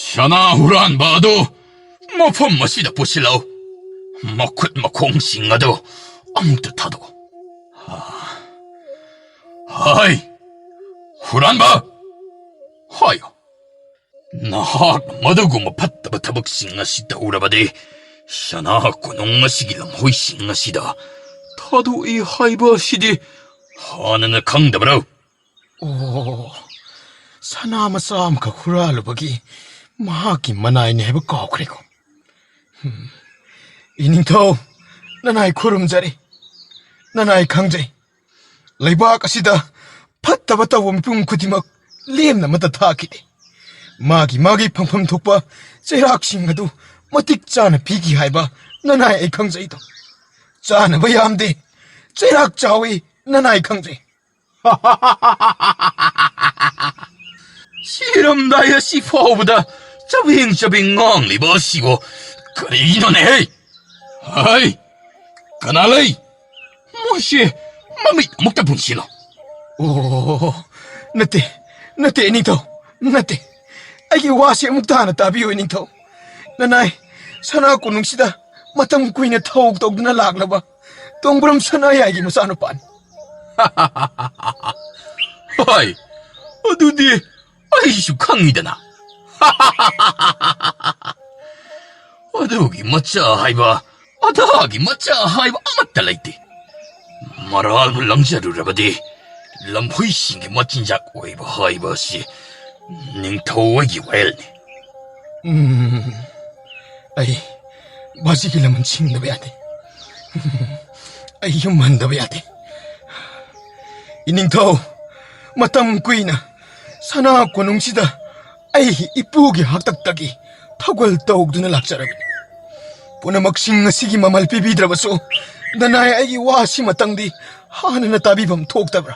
ꯁꯅꯥ ꯍꯨꯔꯥꯟꯕ ꯑꯗꯨ ꯃꯐꯝ ꯑꯁꯤꯗ ꯄꯨꯁꯤꯜꯂꯛꯎ꯫ ꯃꯈꯨꯠ ꯃꯈꯣꯡꯁꯤꯡ ꯑꯗꯨ ꯑꯃꯨꯛꯇ ꯊꯥꯗꯣꯛꯎ꯫ ꯍꯥꯏ, ꯍꯨꯔꯥꯟꯕ! ꯍꯥꯏꯌꯨ꯫ ꯅꯍꯥꯛꯅ ꯃꯗꯨꯒꯨꯝꯕ ꯐꯠꯇꯕ ꯊꯕꯛꯁꯤꯡ ꯑꯁꯤ ꯇꯧꯔꯕꯗꯤ, ꯁꯅꯥ ꯀꯣꯅꯨꯡ ꯑꯁꯤꯒꯤ ꯂꯝꯍꯣꯏꯁꯤꯡ ꯑꯁꯤꯗ ꯊꯥꯗꯣꯛꯏ ꯍꯥꯏꯕ ꯑꯁꯤꯗꯤ ꯍꯥꯟꯅꯅ ꯈꯪꯗꯕ꯭ꯔꯣ? ꯑꯣ, ꯁꯅꯥ ꯃꯆꯥ ꯑꯃꯈꯛ ꯍꯨꯔꯥꯜꯂꯨꯕꯒꯤ ꯃꯍꯥꯛꯀꯤ ꯃꯅꯥꯏꯅꯦ ꯍꯥꯏꯕ ꯀꯥꯎꯈ꯭ꯔꯦꯀꯣ꯫ ꯍꯝ꯫ ꯏꯅꯤꯡꯊꯧ, ꯅꯅꯥꯏ ꯈꯨꯔꯨꯝꯖꯔꯤ꯫ ꯅꯅꯥꯏ ꯈꯪꯖꯩ꯫ ꯂꯩꯕꯥꯛ ꯑꯁꯤꯗ ꯐꯠꯇꯕ ꯇꯧꯕ ꯃꯤꯄꯨꯝ ꯈꯨꯗꯤꯡꯃꯛ ꯂꯦꯝꯅ ꯑꯃꯠꯇ ꯊꯥꯈꯤꯗꯦ꯫ ꯃꯥꯒꯤ ꯃꯥꯒꯤ ꯐꯪꯐꯝ ꯊꯣꯛꯄ ꯆꯩꯔꯥꯛꯁꯤꯡ ꯑꯗꯨ ꯃꯇꯤꯛ ꯆꯥꯅ ꯄꯤꯈꯤ ꯍꯥꯏꯕ ꯅꯅꯥꯏ ꯑꯩ ꯈꯪꯖꯩꯗꯣ꯫ ꯆꯥꯅꯕ ꯌꯥꯝꯗꯦ, ꯆꯩꯔꯥꯛ ꯆꯥꯎꯏ, ꯅꯅꯥꯏ ꯈꯪꯖꯩ꯫ ꯁꯤꯔꯝꯗꯥꯏ ꯑꯁꯤ ꯐꯥꯎꯕꯗ ꯆꯕꯦꯡ ꯆꯕꯦꯡ ꯉꯥꯡꯂꯤꯕ ꯑꯁꯤꯕꯨ ꯀꯔꯤꯅꯣꯅꯦꯍꯦ? ꯑꯩ ꯀꯅꯥ ꯂꯩ? ꯃꯣꯏꯁꯦ ꯃꯃꯤꯠ ꯑꯃꯨꯛꯇ ꯄꯨꯟꯁꯤꯜꯂꯣ꯫ ꯑꯣ, ꯅꯠꯇꯦ, ꯅꯠꯇꯦ, ꯏꯅꯤꯡꯊꯧ, ꯅꯠꯇꯦ꯫ ꯑꯩꯒꯤ ꯋꯥꯁꯦ ꯑꯃꯨꯛꯇ ꯍꯥꯟꯅ ꯇꯥꯕꯤꯌꯨ, ꯏꯅꯤꯡꯊꯧ꯫ ꯅꯅꯥꯏ ꯁꯅꯥ ꯀꯣꯅꯨꯡꯁꯤꯗ ꯃꯇꯝ ꯀꯨꯏꯅ ꯊꯧ ꯇꯧꯗꯨꯅ ꯂꯥꯛꯂꯕ ꯇꯣꯡꯕ꯭ꯔꯝ ꯁꯅꯥꯌꯥꯏꯒꯤ ꯃꯆꯥꯅꯨꯄꯥꯅꯤ꯫ ꯍꯣꯏ, ꯑꯗꯨꯗꯤ ꯑꯩꯁꯨ ꯈꯪꯉꯤꯗꯅ꯫ ꯑꯗꯨꯒꯤ ꯃꯆꯥ ꯍꯥꯏꯕ, ꯑꯗꯥꯒꯤ ꯃꯆꯥ ꯍꯥꯏꯕ ꯑꯃꯠꯇ ꯂꯩꯇꯦ꯫ ꯃꯔꯥꯜꯕꯨ ꯂꯪꯖꯔꯨꯔꯕꯗꯤ ꯂꯝꯍꯨꯏꯁꯤꯡꯒꯤ ꯃꯆꯤꯟꯖꯥꯛ ꯑꯣꯏꯕ ꯍꯥꯏꯕ ꯑꯁꯤ ꯅꯤꯡꯊꯧ ꯑꯩꯒꯤ ꯋꯥꯌꯦꯜꯅꯤ꯫ ꯎꯝ, ꯑꯩ ꯃꯁꯤꯒꯤ ꯂꯃꯟ ꯁꯤꯡꯗꯕ ꯌꯥꯗꯦ꯫ ꯑꯩ ꯌꯨꯝ ꯍꯟꯗꯕ ꯌꯥꯗꯦ꯫ ꯏꯅꯤꯡꯊꯧ, ꯃꯇꯝ ꯀꯨꯏꯅ ꯁꯅꯥ ꯀꯣꯅꯨꯡꯁꯤꯗ ꯑꯩ ꯏꯄꯨꯒꯤ ꯍꯥꯛꯇꯛꯇꯒꯤ ꯊꯧꯒꯜ ꯇꯧꯗꯨꯅ ꯂꯥꯛꯆꯔꯕꯅꯤ꯫ ꯄꯨꯝꯅꯃꯛꯁꯤꯡ ꯑꯁꯤꯒꯤ ꯃꯃꯜ ꯄꯤꯕꯤꯗ꯭ꯔꯕꯁꯨ, ꯅꯅꯥꯏ ꯑꯩꯒꯤ ꯋꯥ ꯑꯁꯤꯃꯇꯪꯗꯤ ꯍꯥꯟꯅꯅ ꯇꯥꯕꯤꯐꯝ ꯊꯣꯛꯇꯕ꯭ꯔꯥ?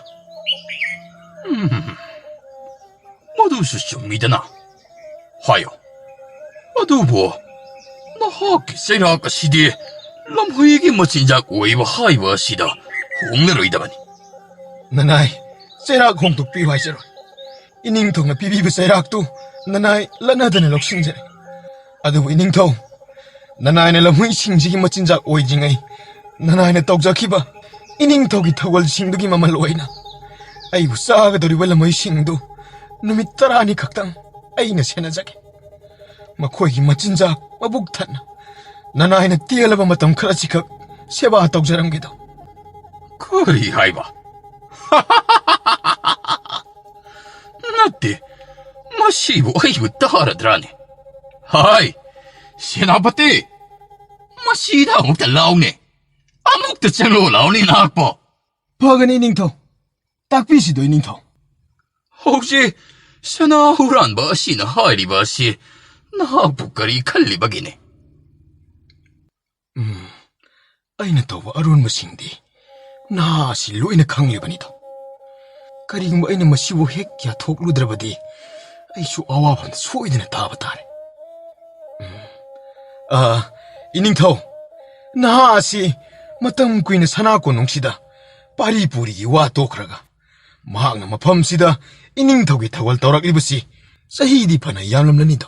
ꯎꯝ, ꯃꯗꯨꯁꯨ ꯆꯨꯝꯃꯤꯗꯅ꯫ ꯍꯥꯏꯌꯣ꯫ ꯑꯗꯨꯕꯨ ꯅꯍꯥꯛꯀꯤ ꯆꯩꯔꯥꯛ ꯑꯁꯤꯗꯤ ꯂꯝꯍꯨꯏꯒꯤ ꯃꯆꯤꯟꯖꯥꯛ ꯑꯣꯏꯕ ꯍꯥꯏꯕ ꯑꯁꯤꯗ ꯍꯣꯡꯂꯔꯣꯏꯗꯕꯅꯤ꯫ ꯅꯅꯥꯏ, ꯆꯩꯔꯥꯛ ꯍꯣꯡꯗꯣꯛꯄꯤꯌꯨ ꯍꯥꯏꯖꯔꯣꯏ꯫ ꯏꯅꯤꯡꯊꯧꯅ ꯄꯤꯕꯤꯕ ꯆꯩꯔꯥꯛꯇꯨ ꯅꯅꯥꯏ ꯂꯠꯅꯗꯅ ꯂꯧꯁꯤꯟꯖꯔꯦ꯫ ꯑꯗꯨꯕꯨ ꯏꯅꯤꯡꯊꯧ, ꯅꯅꯥꯏꯅ ꯂꯝꯍꯨꯏꯁꯤꯡꯁꯤꯒꯤ ꯃꯆꯤꯟꯖꯥꯛ ꯑꯣꯏꯗ꯭ꯔꯤꯉꯩ ꯅꯅꯥꯏꯅ ꯇꯧꯖꯈꯤꯕ ꯏꯅꯤꯡꯊꯧꯒꯤ ꯊꯧꯒꯜꯁꯤꯡꯗꯨꯒꯤ ꯃꯃꯜ ꯑꯣꯏꯅ ꯑꯩꯕꯨ ꯆꯥꯒꯗꯧꯔꯤꯕ ꯂꯝꯍꯨꯏꯁꯤꯡꯗꯨ ꯅꯨꯃꯤꯠ ꯇꯔꯥꯅꯤ ꯈꯛꯇꯪ ꯑꯩꯅ ꯁꯦꯟꯅꯖꯒꯦ꯫ ꯃꯈꯣꯏꯒꯤ ꯃꯆꯤꯟꯖꯥꯛ ꯃꯕꯨꯛ ꯊꯟꯅ ꯅꯅꯥꯏꯅ ꯇꯦꯜꯂꯕ ꯃꯇꯝ ꯈꯔꯁꯤꯈꯛ ꯁꯦꯕꯥ ꯇꯧꯖꯔꯝꯒꯦꯗꯣ꯫ ꯀꯔꯤ ꯍꯥꯏꯕ? ꯅꯠꯇꯦ, ꯃꯁꯤꯕꯨ ꯑꯩꯕꯨ ꯇꯥꯔꯗ꯭ꯔꯥꯅꯦ? ꯍꯥꯏ, ꯁꯦꯅꯥꯄꯇꯤ, ꯃꯁꯤꯗ ꯑꯃꯨꯛꯇ ꯂꯥꯎꯅꯦ꯫ ꯑꯃꯨꯛꯇ ꯆꯪꯂꯛꯑꯣ ꯂꯥꯎꯅꯦ ꯅꯍꯥꯛꯄꯣ꯫ ꯐꯒꯅꯤ, ꯅꯤꯡꯊꯧ꯫ ꯇꯥꯛꯄꯤꯁꯤꯗꯣ, ꯅꯤꯡꯊꯧ꯫ ꯍꯧꯖꯤꯛ ꯁꯅꯥ ꯍꯨꯔꯥꯟꯕ ꯑꯁꯤꯅ ꯍꯥꯏꯔꯤꯕ ꯑꯁꯤ ꯅꯍꯥꯛꯄꯨ ꯀꯔꯤ ꯈꯜꯂꯤꯕꯒꯤꯅꯦ? ꯎꯝ, ꯑꯩꯅ ꯇꯧꯕ ꯑꯔꯣꯟꯕꯁꯤꯡꯗꯤ ꯅꯍꯥ ꯑꯁꯤ ꯂꯣꯏꯅ ꯈꯪꯂꯤꯕꯅꯤꯗꯣ꯫ ꯀꯔꯤꯒꯨꯝꯕ ꯑꯩꯅ ꯃꯁꯤꯕꯨ ꯍꯦꯛ ꯌꯥꯊꯣꯛꯂꯨꯗ꯭ꯔꯕꯗꯤ ꯑꯩꯁꯨ ꯑꯋꯥꯐꯝꯗ ꯁꯣꯏꯗꯅ ꯇꯥꯕ ꯇꯥꯔꯦ꯫ ꯎꯝ, ꯑ, ꯏꯅꯤꯡꯊꯧ, ꯅꯍꯥ ꯑꯁꯤ ꯃꯇꯝ ꯀꯨꯏꯅ ꯁꯅꯥ ꯀꯣꯅꯨꯡꯁꯤꯗ ꯄꯥꯔꯤ ꯄꯨꯔꯤꯒꯤ ꯋꯥ ꯇꯣꯛꯈ꯭ꯔꯒ, ꯃꯍꯥꯛꯅ ꯃꯐꯝꯁꯤꯗ ꯏꯅꯤꯡꯊꯧꯒꯤ ꯊꯧꯒꯜ ꯇꯧꯔꯛꯂꯤꯕꯁꯤ ꯆꯍꯤꯗꯤ ꯐꯅ ꯌꯥꯝꯂꯝꯂꯅꯤꯗꯣ꯫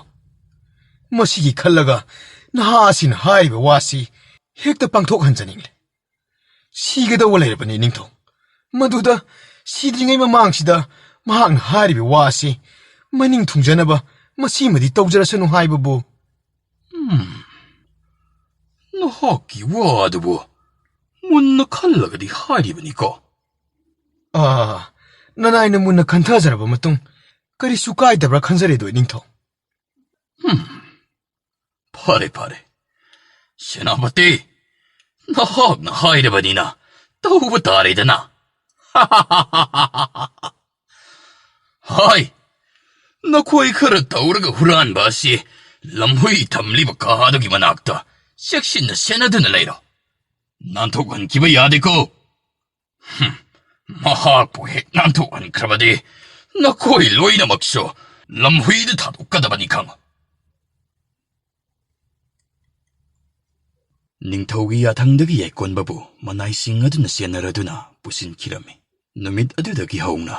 ꯃꯁꯤꯒꯤ ꯈꯜꯂꯒ ꯅꯍꯥ ꯑꯁꯤꯅ ꯍꯥꯏꯔꯤꯕ ꯋꯥꯁꯤ ꯍꯦꯛꯇ ꯄꯥꯡꯊꯣꯛꯍꯟꯖꯅꯤꯡꯂꯦ꯫ ꯁꯤꯒꯗꯧꯕ ꯂꯩꯔꯕꯅꯤ ꯏꯅꯤꯡꯊꯧ꯫ ꯃꯗꯨꯗ ꯁꯤꯗ꯭ꯔꯤꯉꯩ ꯃꯃꯥꯡꯁꯤꯗ ꯃꯍꯥꯛꯅ ꯍꯥꯏꯔꯤꯕ ꯋꯥ ꯑꯁꯤ ꯃꯅꯤꯡ ꯊꯨꯡꯖꯅꯕ ꯃꯁꯤꯃꯗꯤ ꯇꯧꯖꯔꯁꯅꯨ ꯍꯥꯏꯕꯕꯨ꯫ ꯎꯝ, ꯅꯍꯥꯛꯀꯤ ꯋꯥ ꯑꯗꯨꯕꯨ ꯃꯨꯟꯅ ꯈꯜꯂꯒꯗꯤ ꯍꯥꯏꯔꯤꯕꯅꯤꯀꯣ꯫ ꯑꯥ, ꯅꯅꯥꯏꯅ ꯃꯨꯟꯅ ꯈꯟꯊꯖꯔꯕ ꯃꯇꯨꯡ ꯀꯔꯤꯁꯨ ꯀꯥꯏꯗꯕ꯭ꯔꯥ ꯈꯟꯖꯔꯦꯗꯣ ꯏꯅꯤꯡꯊꯧ꯫ ꯍꯝ, ꯐꯔꯦ, ꯐꯔꯦ꯫ ꯁꯦꯅꯥꯄꯇꯤ, ꯅꯍꯥꯛꯅ ꯍꯥꯏꯔꯕꯅꯤꯅ ꯇꯧꯕ ꯇꯥꯔꯦꯗꯅ꯫ ꯍꯥꯏ, ꯅꯈꯣꯏ ꯈꯔ ꯇꯧꯔꯒ ꯍꯨꯔꯥꯟꯕ ꯑꯁꯤ ꯂꯝꯍꯨꯏ ꯊꯝꯂꯤꯕ ꯀꯥꯗꯨꯒꯤ ꯃꯅꯥꯛꯇ ꯆꯦꯛꯁꯤꯟꯅ ꯁꯦꯟꯅꯗꯨꯅ ꯂꯩꯔꯣ꯫ ꯅꯥꯟꯊꯣꯛꯍꯟꯈꯤꯕ ꯌꯥꯗꯦꯀꯣ꯫ ꯍꯝ, ꯃꯍꯥꯛꯄꯨ ꯍꯦꯛ ꯅꯥꯟꯊꯣꯛꯍꯟꯈ꯭ꯔꯕꯗꯤ ꯅꯈꯣꯏ ꯂꯣꯏꯅꯃꯛꯁꯨ ꯂꯝꯍꯨꯏꯗ ꯊꯥꯗꯣꯛꯀꯗꯕꯅꯤ ꯈꯪꯉꯨ꯫ ꯅꯤꯡꯊꯧꯒꯤ ꯌꯥꯊꯪꯗꯒꯤ ꯌꯥꯏꯀꯣꯟꯕꯕꯨ ꯃꯅꯥꯏꯁꯤꯡ ꯑꯗꯨꯅ ꯆꯦꯟꯅꯔꯗꯨꯅ ꯄꯨꯁꯤꯟꯈꯤꯔꯝꯃꯤ꯫ ꯅꯨꯃꯤꯠ ꯑꯗꯨꯗꯒꯤ ꯍꯧꯅ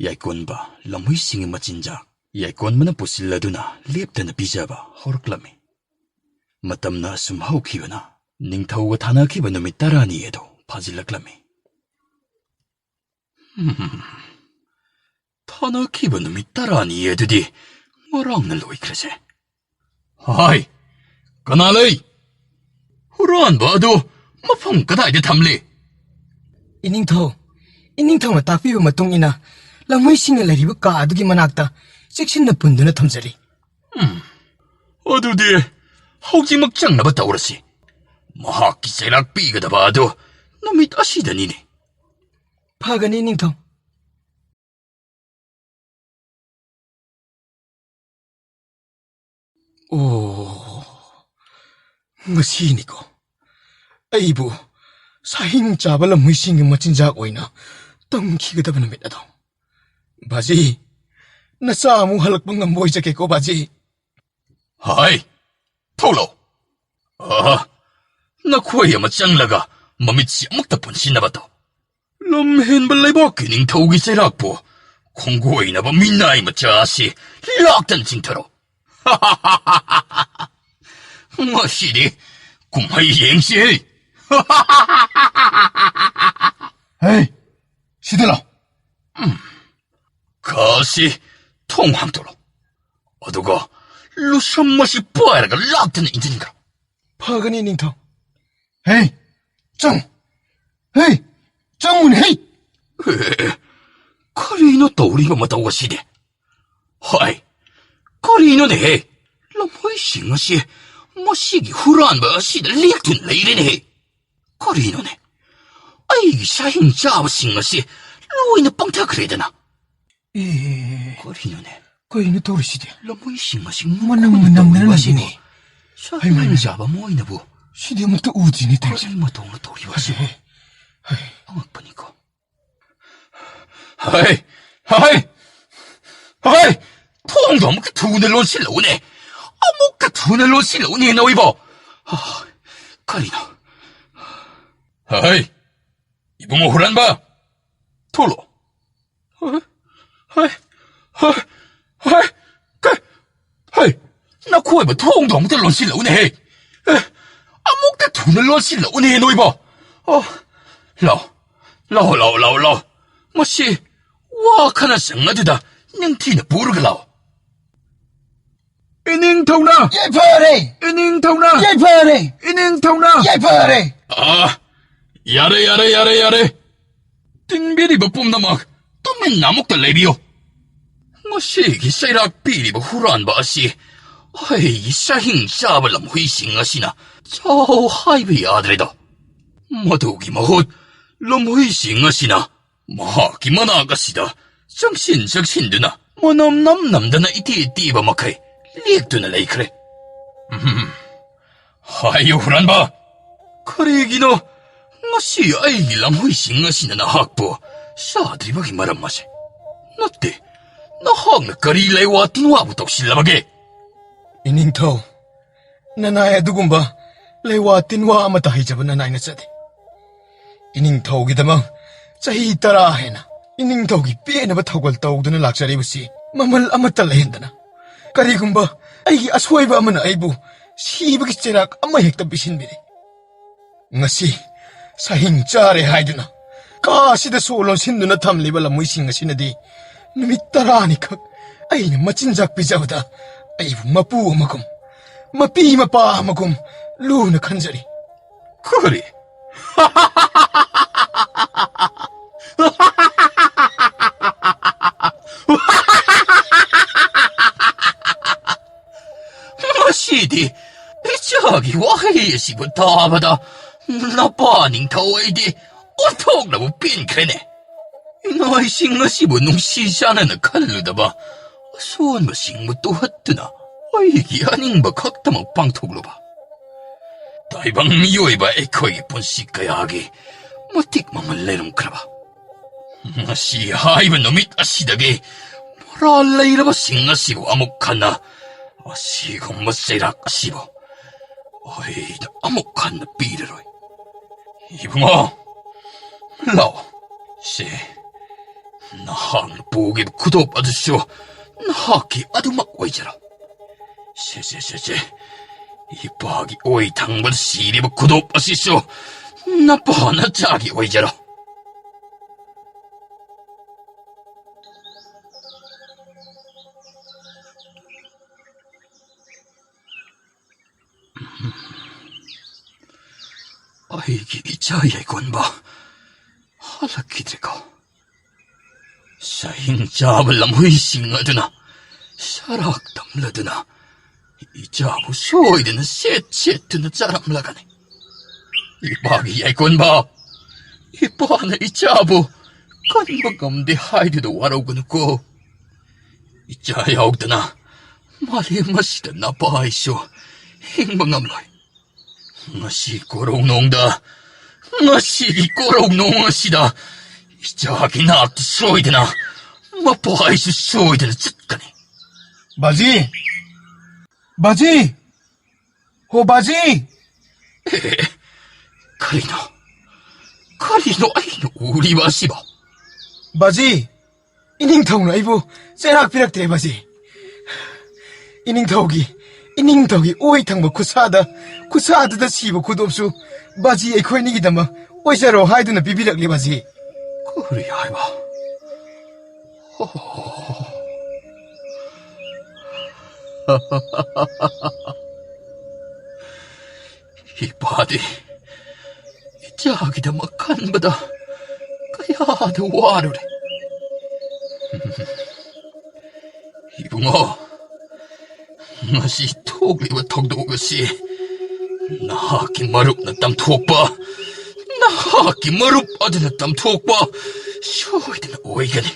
ꯌꯥꯏꯀꯣꯟꯕ ꯂꯝꯍꯨꯏꯁꯤꯡꯒꯤ ꯃꯆꯤꯟꯖꯥꯛ ꯌꯥꯏꯀꯣꯟꯕꯅ ꯄꯨꯁꯤꯜꯂꯗꯨꯅ ꯂꯦꯞꯇꯅ ꯄꯤꯖꯕ ꯍꯧꯔꯛꯂꯝꯃꯤ꯫ ꯃꯇꯝꯅ ꯑꯁꯨꯝ ꯍꯧꯈꯤꯕꯅ ꯅꯤꯡꯊꯧꯒ ꯊꯥꯅꯈꯤꯕ ꯅꯨꯃꯤꯠ ꯇꯔꯥꯅꯤ ꯑꯗꯨ ꯐꯥꯖꯤꯜꯂꯛꯂꯝꯃꯤ꯫ ꯍꯝ, ꯊꯥꯅꯈꯤꯕ ꯅꯨꯃꯤꯠ ꯇꯔꯥꯅꯤ ꯑꯗꯨꯗꯤ ꯉꯔꯥꯡꯅ ꯂꯣꯏꯈ꯭ꯔꯁꯦ꯫ ꯍꯥꯏ, ꯀꯅꯥ ꯂꯩ? ꯍꯨꯔꯥꯟꯕ ꯑꯗꯨ ꯃꯐꯝ ꯀꯗꯥꯏꯗ ꯊꯝꯂꯤ? ꯏꯅꯤꯡꯊꯧ, ꯏꯅꯤꯡꯊꯧꯅ ꯇꯥꯛꯄꯤꯕ ꯃꯇꯨꯡ ꯏꯟꯅ ꯂꯝꯍꯨꯏꯁꯤꯡꯅ ꯂꯩꯔꯤꯕ ꯀꯥ ꯑꯗꯨꯒꯤ ꯃꯅꯥꯛꯇ ꯆꯦꯛꯁꯤꯟꯅ ꯄꯨꯟꯗꯨꯅ ꯊꯝꯖꯔꯤ꯫ ꯎꯝ, ꯑꯗꯨꯗꯤ ꯍꯧꯖꯤꯛꯃꯛ ꯆꯪꯅꯕ ꯇꯧꯔꯁꯤ꯫ ꯃꯍꯥꯛꯀꯤ ꯆꯩꯔꯥꯛ ꯄꯤꯒꯗꯕ ꯑꯗꯨ ꯅꯨꯃꯤꯠ ꯑꯁꯤꯗꯅꯤꯅꯦ꯫ ꯐꯒꯅꯤ, ꯏꯅꯤꯡꯊꯧ꯫ ꯑꯣ, ꯉꯁꯤꯅꯤꯀꯣ ꯑꯩꯕꯨ ꯁꯥꯍꯤꯡ ꯆꯥꯕ ꯂꯝꯍꯨꯏꯁꯤꯡꯒꯤ ꯃꯆꯤꯟꯖꯥꯛ ꯑꯣꯏꯅ ꯇꯝꯈꯤꯒꯗꯕ ꯅꯨꯃꯤꯠ ꯑꯗꯣ꯫ ꯕꯥꯖꯤ, ꯅꯆꯥ ꯑꯃꯨꯛ ꯍꯜꯂꯛꯄ ꯉꯝꯕ ꯑꯣꯏꯖꯒꯦꯀꯣ, ꯕꯥꯖꯤ꯫ ꯍꯥꯏ, ꯊꯣꯛꯂꯣ꯫ ꯑꯥ, ꯅꯈꯣꯏ ꯑꯃ ꯆꯪꯂꯒ ꯃꯃꯤꯠꯁꯤ ꯑꯃꯨꯛꯇ ꯄꯨꯟꯁꯤꯟꯅꯕ ꯇꯧ꯫ ꯂꯝ ꯍꯦꯟꯕ ꯂꯩꯕꯥꯛꯀꯤ ꯅꯤꯡꯊꯧꯒꯤ ꯆꯩꯔꯥꯛꯄꯨ ꯈꯣꯡꯒꯣꯏꯅꯕ ꯃꯤꯅꯥꯏ ꯃꯆꯥ ꯑꯁꯤ ꯂꯥꯛꯇꯅ ꯆꯤꯡꯊꯔꯣ꯫ ꯉꯁꯤꯗꯤ ꯀꯨꯝꯍꯩ ꯌꯦꯡꯁꯤ꯫ ꯍꯦ, ꯁꯤꯗ ꯂꯥꯎ꯫ ꯎꯝ꯫ ꯈꯥꯁꯤ, ꯊꯣꯡ ꯍꯥꯡꯗꯣꯛꯂꯣ꯫ ꯑꯗꯨꯒ ꯂꯨꯁꯝ ꯑꯁꯤ ꯄꯥꯏꯔꯒ ꯂꯥꯛꯇꯅ ꯏꯟꯖꯤꯟꯈ꯭ꯔꯣ꯫ ꯐꯒꯅꯤ, ꯅꯤꯡꯊꯧ꯫ ꯍꯦ, ꯆꯪ꯫ ꯍꯦ, ꯆꯪꯉꯨꯅꯦ, ꯍꯦ꯫ ꯑꯦ, ꯀꯔꯤꯅꯣ ꯇꯧꯔꯤꯕ ꯃꯇꯧ ꯑꯁꯤꯗꯤ? ꯍꯥꯏ, ꯀꯔꯤꯅꯣꯅꯦꯍꯦ? ꯂꯝꯍꯨꯏꯁꯤꯡ ꯑꯁꯤ ꯃꯁꯤꯒꯤ ꯍꯨꯔꯥꯟꯕ ꯑꯁꯤꯗ ꯂꯦꯛꯇꯨꯅ ꯂꯩꯔꯦꯅꯦꯍꯦ꯫ ꯀꯔꯤꯅꯣꯅꯦ? ꯑꯩꯒꯤ ꯁꯥꯍꯤꯡ ꯆꯥꯕꯁꯤꯡ ꯑꯁꯤ ꯂꯣꯏꯅ ꯄꯪꯊꯈ꯭ꯔꯦꯗꯅ꯫ ꯑꯦ, ꯀꯔꯤꯅꯣꯅꯦ? ꯀꯩꯅꯣ ꯇꯧꯔꯤꯁꯤꯗꯤ? ꯂꯝꯍꯨꯏꯁꯤꯡ ꯑꯁꯤ ꯃꯅꯝ ꯉꯛꯅ ꯃꯅꯝꯗꯅ ꯇꯧꯔꯤꯕ ꯑꯁꯤꯕꯨ? ꯂꯩꯅꯦ꯫ ꯁꯥꯍꯤꯡ ꯍꯩꯃꯥ, ꯍꯩꯃꯥ꯫ ꯆꯥꯕ ꯃꯣꯏꯅꯕꯨ ꯁꯤꯗꯤ ꯑꯃꯨꯛꯇ ꯎꯗ꯭ꯔꯤꯅꯦ ꯇꯧꯔꯤꯁꯦ꯫ ꯀꯔꯤ ꯃꯇꯧꯅ ꯇꯧꯔꯤꯕ ꯑꯁꯤꯕꯨ? ꯍꯩ, ꯍꯩ꯫ ꯑꯉꯛꯄꯅꯤꯀꯣ꯫ ꯍꯩ! ꯍꯩ! ꯍꯩ! ꯊꯣꯡꯗꯣ ꯑꯃꯨꯛꯇ ꯊꯨꯅ ꯂꯣꯟꯁꯤꯜꯂꯛꯎꯅꯦ! ꯑꯃꯨꯛꯇ ꯊꯨꯅ ꯂꯣꯟꯁꯤꯜꯂꯛꯎꯅꯦ, ꯅꯣꯏꯕꯣ! ꯀꯔꯤꯅꯣ? ꯍꯩ! ꯏꯕꯨꯡꯉꯣ ꯍꯨꯔꯥꯟꯕ! ꯊꯣꯛꯂꯛꯑꯣ! ꯍꯩ! ꯍꯩ! ꯍꯩ! ꯍꯩ! ꯀ-, ꯍꯩ! ꯅꯈꯣꯏꯕ ꯊꯣꯡꯗꯣ ꯑꯃꯨꯛꯇ ꯂꯣꯟꯁꯤꯜꯂꯛꯎꯅꯦꯍꯦ! ꯑꯦ, ꯑꯃꯨꯛꯇ ꯊꯨꯅ ꯂꯣꯟꯁꯤꯜꯂꯛꯎꯅꯦ, ꯅꯣꯏꯕꯣ! ꯑꯣ, ꯂꯥꯎ, ꯂꯥꯎ, ꯂꯥꯎ, ꯂꯥꯎ, ꯂꯥꯎ! ꯃꯁꯤ ꯋꯥ ꯈꯅ ꯁꯪ ꯑꯗꯨꯗ ꯅꯤꯡꯊꯤꯅ ꯄꯨꯔꯒ ꯂꯥꯎ! ꯏꯅꯤꯡꯊꯧꯅ! ꯌꯥꯏꯐꯔꯦ! ꯏꯅꯤꯡꯊꯧꯅ! ꯌꯥꯏꯐꯔꯦ! ꯏꯅꯤꯡꯊꯧꯅ! ꯌꯥꯏꯐꯔꯦ! ꯑꯥ, ꯌꯥꯔꯦ, ꯌꯥꯔꯦ, ꯌꯥꯔꯦ, ꯌꯥꯔꯦ! ꯇꯤꯟꯕꯤꯔꯤꯕ ꯄꯨꯝꯅꯃꯛ, ꯇꯨꯃꯤꯟꯅ ꯑꯃꯨꯛꯇ ꯂꯩꯕꯤꯌꯨ꯫ ꯉꯁꯤꯒꯤ ꯆꯩꯔꯥꯛ ꯄꯤꯔꯤꯕ ꯍꯨꯔꯥꯟꯕ ꯑꯁꯤ ꯑꯩꯒꯤ ꯆꯥꯍꯤꯡ ꯆꯥꯕ ꯂꯝꯍꯨꯏꯁꯤꯡ ꯑꯁꯤꯅ ꯆꯥꯎ ꯍꯥꯏꯕ ꯌꯥꯗ꯭ꯔꯦꯗꯣ꯫ ꯃꯗꯨꯒꯤ ꯃꯍꯨꯠ, ꯂꯝꯍꯨꯏꯁꯤꯡ ꯑꯁꯤꯅ ꯃꯍꯥꯛꯀꯤ ꯃꯅꯥꯛ ꯑꯁꯤꯗ ꯆꯪꯁꯤꯟ ꯆꯪꯁꯤꯟꯗꯨꯅ ꯃꯅꯝ ꯅꯝ ꯅꯝꯗꯅ ꯏꯇꯦ ꯇꯦꯕ ꯃꯈꯩ ꯂꯦꯛꯇꯨꯅ ꯂꯩꯈ꯭ꯔꯦ꯫ ꯎꯝ꯫ ꯍꯥꯏꯌꯨ, ꯍꯨꯔꯥꯟꯕ! ꯀꯔꯤꯒꯤꯅꯣ ꯉꯁꯤ ꯑꯩꯒꯤ ꯂꯝꯍꯨꯏꯁꯤꯡ ꯑꯁꯤꯅ ꯅꯍꯥꯛꯄꯨ ꯆꯥꯗ꯭ꯔꯤꯕꯒꯤ ꯃꯔꯝ ꯑꯁꯦ? ꯅꯠꯇꯦ, ꯅꯍꯥꯛꯅ ꯀꯔꯤ ꯂꯩꯋꯥ ꯇꯤꯟꯋꯥꯕꯨ ꯇꯧꯁꯤꯜꯂꯕꯒꯦ? ꯏꯅꯤꯡꯊꯧ, ꯅꯅꯥꯏ ꯑꯗꯨꯒꯨꯝꯕ ꯂꯩꯋꯥ ꯇꯤꯟꯋꯥ ꯑꯃꯠꯇ ꯍꯩꯖꯕ ꯅꯅꯥꯏꯅ ꯆꯠꯂꯤ꯫ ꯏꯅꯤꯡꯊꯧꯒꯤꯗꯃꯛ ꯆꯍꯤ ꯇꯔꯥ ꯍꯦꯟꯅ ꯏꯅꯤꯡꯊꯧꯒꯤ ꯄꯦꯟꯅꯕ ꯊꯧꯒꯜ ꯇꯧꯗꯨꯅ ꯂꯥꯛꯆꯔꯤꯕꯁꯤ ꯃꯃꯜ ꯑꯃꯠꯇ ꯂꯩꯍꯟꯗꯅ, ꯀꯔꯤꯒꯨꯝꯕ ꯑꯩꯒꯤ ꯑꯁꯣꯏꯕ ꯑꯃꯅ ꯑꯩꯕꯨ ꯁꯤꯕꯒꯤ ꯆꯩꯔꯥꯛ ꯑꯃ ꯍꯦꯛꯇ ꯄꯤꯁꯤꯟꯕꯤꯔꯦ꯫ ꯉꯁꯤ ꯁꯍꯤꯡ ꯆꯥꯔꯦ ꯍꯥꯏꯗꯨꯅ ꯀꯥ ꯑꯁꯤꯗ ꯁꯣ ꯂꯣꯟꯁꯤꯟꯗꯨꯅ ꯊꯝꯂꯤꯕ ꯂꯝꯍꯨꯏꯁꯤꯡ ꯑꯁꯤꯅꯗꯤ ꯅꯨꯃꯤꯠ ꯇꯔꯥꯅꯤꯈꯛ ꯑꯩꯅ ꯃꯆꯤꯟꯖꯥꯛ ꯄꯤꯖꯕꯗ ꯑꯩꯕꯨ ꯃꯄꯨ ꯑꯃꯒꯨꯝ, ꯃꯄꯤ ꯃꯄꯥ ꯑꯃꯒꯨꯝ ꯂꯨꯅ ꯈꯟꯖꯔꯤ꯫ ꯀꯔꯤ? ꯃꯁꯤꯗꯤ ꯏꯆꯥꯒꯤ ꯋꯥꯍꯩ ꯑꯁꯤꯕꯨ ꯇꯥꯕꯗ ꯅꯄꯥ ꯅꯤꯡꯊꯧ ꯑꯩꯗꯤ ꯑꯣꯟꯊꯣꯛꯅꯕꯨ ꯄꯦꯟꯈ꯭ꯔꯦꯅꯦ꯫ ꯏꯅꯥꯏꯁꯤꯡ ꯑꯁꯤꯕꯨ ꯅꯨꯡꯁꯤ ꯆꯥꯟꯅꯅ ꯈꯜꯂꯨꯗꯕ, ꯑꯁꯣꯟꯕꯁꯤꯡꯕꯨ ꯇꯨꯍꯠꯇꯨꯅ ꯑꯩꯒꯤ ꯑꯅꯤꯡꯕ ꯈꯛꯇꯃꯛ ꯄꯥꯡꯊꯣꯛꯂꯨꯕ꯫ ꯇꯥꯏꯕꯪ ꯃꯤꯑꯣꯏꯕ ꯑꯩꯈꯣꯏꯒꯤ ꯄꯨꯟꯁꯤ ꯀꯌꯥꯒꯤ ꯃꯇꯤꯛ ꯃꯃꯜ ꯂꯩꯔꯝꯈ꯭ꯔꯕ, ꯉꯁꯤ ꯍꯥꯏꯕ ꯅꯨꯃꯤꯠ ꯑꯁꯤꯗꯒꯤ ꯃꯔꯥꯜ ꯂꯩꯔꯕꯁꯤꯡ ꯑꯁꯤꯕꯨ ꯑꯃꯨꯛ ꯍꯟꯅ ꯑꯁꯤꯒꯨꯝꯕ ꯆꯩꯔꯥꯛ ꯑꯁꯤꯕꯨ ꯑꯩꯗ ꯑꯃꯨꯛ ꯍꯟꯅ ꯄꯤꯔꯔꯣꯏ꯫ ꯏꯕꯨꯡꯉꯣ, ꯂꯥꯛꯑꯣ꯫ ꯁꯦ, ꯅꯍꯥꯛꯅ ꯄꯨꯈꯤꯕ ꯈꯨꯗꯣꯞ ꯑꯗꯨꯁꯨ ꯅꯍꯥꯛꯀꯤ ꯑꯗꯨꯃꯛ ꯑꯣꯏꯖꯔꯣ꯫ ꯁꯦ, ꯁꯦ, ꯁꯦ, ꯁꯦ꯫ ꯏꯄꯥꯒꯤ ꯑꯣꯏ ꯊꯪꯕꯗ ꯁꯤꯔꯤꯕ ꯈꯨꯗꯣꯞ ꯑꯁꯤꯁꯨ ꯅꯄꯥ ꯅꯆꯥꯒꯤ ꯑꯣꯏꯖꯔꯣ꯫ ꯑꯩꯒꯤ ꯏꯆꯥ ꯌꯥꯏꯀꯣꯟꯕ ꯍꯜꯂꯛꯈꯤꯗ꯭ꯔꯦꯀꯣ? ꯁꯍꯤꯡ ꯆꯥꯕ ꯂꯝꯍꯨꯏꯁꯤꯡ ꯑꯗꯨꯅ ꯁꯔꯥꯛ ꯇꯝꯂꯗꯨꯅ ꯏꯆꯥꯕꯨ ꯁꯣꯏꯗꯅ ꯁꯦꯠ ꯁꯦꯠꯇꯨꯅ ꯆꯥꯔꯝꯂꯒꯅꯤ꯫ ꯏꯄꯥꯒꯤ ꯌꯥꯏꯀꯣꯟꯕ, ꯏꯄꯥꯅ ꯏꯆꯥꯕꯨ ꯀꯟꯕ ꯉꯝꯗꯦ ꯍꯥꯏꯗꯨꯅ ꯋꯥꯔꯧꯒꯅꯨꯀꯣ꯫ ꯏꯆꯥ ꯌꯥꯎꯗꯅ ꯃꯥꯂꯦꯝ ꯑꯁꯤꯗ ꯅꯄꯥ ꯑꯩꯁꯨ ꯍꯤꯡꯕ ꯉꯝꯂꯣꯏ꯫ ꯉꯁꯤ ꯀꯣꯔꯧꯅꯣꯡꯗ, ꯉꯁꯤꯒꯤ ꯀꯣꯔꯧꯅꯣꯡ ꯑꯁꯤꯗ ꯏꯆꯥꯒꯤ ꯅꯥꯛꯇ ꯁꯣꯏꯗꯅ ꯃꯄꯥ ꯑꯩꯁꯨ ꯁꯣꯏꯗꯅ ꯆꯠꯀꯅꯤ꯫ ꯕꯥꯖꯤ! ꯕꯥꯖꯤ! ꯍꯣ ꯕꯥꯖꯤ! ꯑꯦ, ꯀꯔꯤꯅꯣ? ꯀꯔꯤꯅꯣ ꯑꯩꯅ ꯎꯔꯤꯕ ꯑꯁꯤꯕꯣ? ꯕꯥꯖꯤ, ꯏꯅꯤꯡꯊꯧꯅ ꯑꯩꯕꯨ ꯆꯩꯔꯥꯛ ꯄꯤꯔꯛꯇ꯭ꯔꯦ, ꯕꯥꯖꯤ꯫ ꯏꯅꯤꯡꯊꯧꯒꯤ, ꯏꯅꯤꯡꯊꯧꯒꯤ ꯑꯣꯏ ꯊꯪꯕ ꯈꯨꯠꯁꯥꯗ, ꯈꯨꯠꯁꯥꯗꯨꯗ ꯁꯤꯕ ꯈꯨꯗꯣꯞꯁꯨ ꯕꯥꯖꯤ ꯑꯩꯈꯣꯏꯅꯤꯒꯤꯗꯃꯛ ꯑꯣꯏꯖꯔꯣ ꯍꯥꯏꯗꯨꯅ ꯄꯤꯕꯤꯔꯛꯂꯦ, ꯕꯥꯖꯤ꯫ ꯀꯔꯤ ꯍꯥꯏꯕ? ꯏꯄꯥꯗꯤ ꯏꯆꯥꯒꯤꯗꯃꯛ ꯈꯟꯕꯗ ꯀꯌꯥꯗ ꯋꯥꯔꯨꯔꯦ꯫ ꯏꯕꯨꯡꯉꯣ, ꯉꯁꯤ ꯊꯣꯛꯂꯤꯕ ꯊꯧꯗꯣꯛ ꯑꯁꯤ ꯅꯍꯥꯛꯀꯤ ꯃꯔꯨꯞꯅ ꯇꯝꯊꯣꯛꯄ, ꯅꯍꯥꯛꯀꯤ ꯃꯔꯨꯞ ꯑꯗꯨꯅ ꯇꯝꯊꯣꯛꯄ ꯁꯣꯏꯗꯅ ꯑꯣꯏꯒꯅꯤ꯫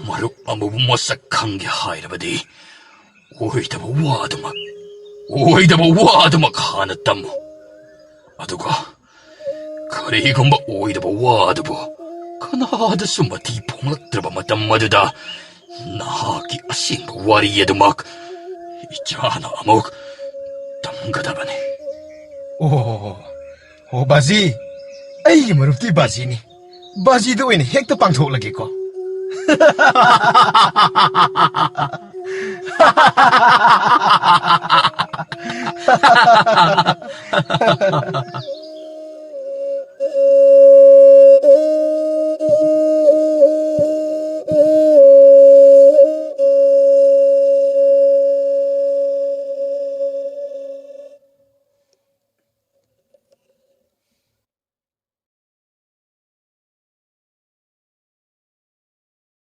ꯃꯔꯨꯞ ꯑꯃꯕꯨ ꯃꯁꯛ ꯈꯪꯒꯦ ꯍꯥꯏꯔꯕꯗꯤ ꯑꯣꯏꯗꯕ ꯋꯥꯗꯨꯃꯛ, ꯑꯣꯏꯗꯕ ꯋꯥꯗꯨꯃꯛ ꯍꯥꯟꯅ ꯇꯝꯃꯨ꯫ ꯑꯗꯨꯒ ꯀꯔꯤꯒꯨꯝꯕ ꯑꯣꯏꯗꯕ ꯋꯥꯗꯨꯕꯨ ꯀꯅꯥꯗꯁꯨ ꯃꯊꯤ ꯐꯣꯡꯂꯛꯇ꯭ꯔꯕ ꯃꯇꯝ ꯑꯗꯨꯗ ꯅꯍꯥꯛꯀꯤ ꯑꯁꯦꯡꯕ ꯋꯥꯔꯤ ꯑꯗꯨꯃꯛ ꯏꯆꯥꯅ ꯑꯃꯨꯛ ꯇꯝꯒꯗꯕꯅꯤ꯫ ꯑꯣ, ꯑꯣ, ꯕꯥꯖꯤ, ꯑꯩꯒꯤ ꯃꯔꯨꯞꯇꯤ ꯕꯥꯖꯤꯅꯤ꯫ ꯕꯥꯖꯤꯗ ꯑꯣꯏꯅ ꯍꯦꯛꯇ ꯄꯥꯡꯊꯣꯛꯂꯒꯦꯀꯣ꯫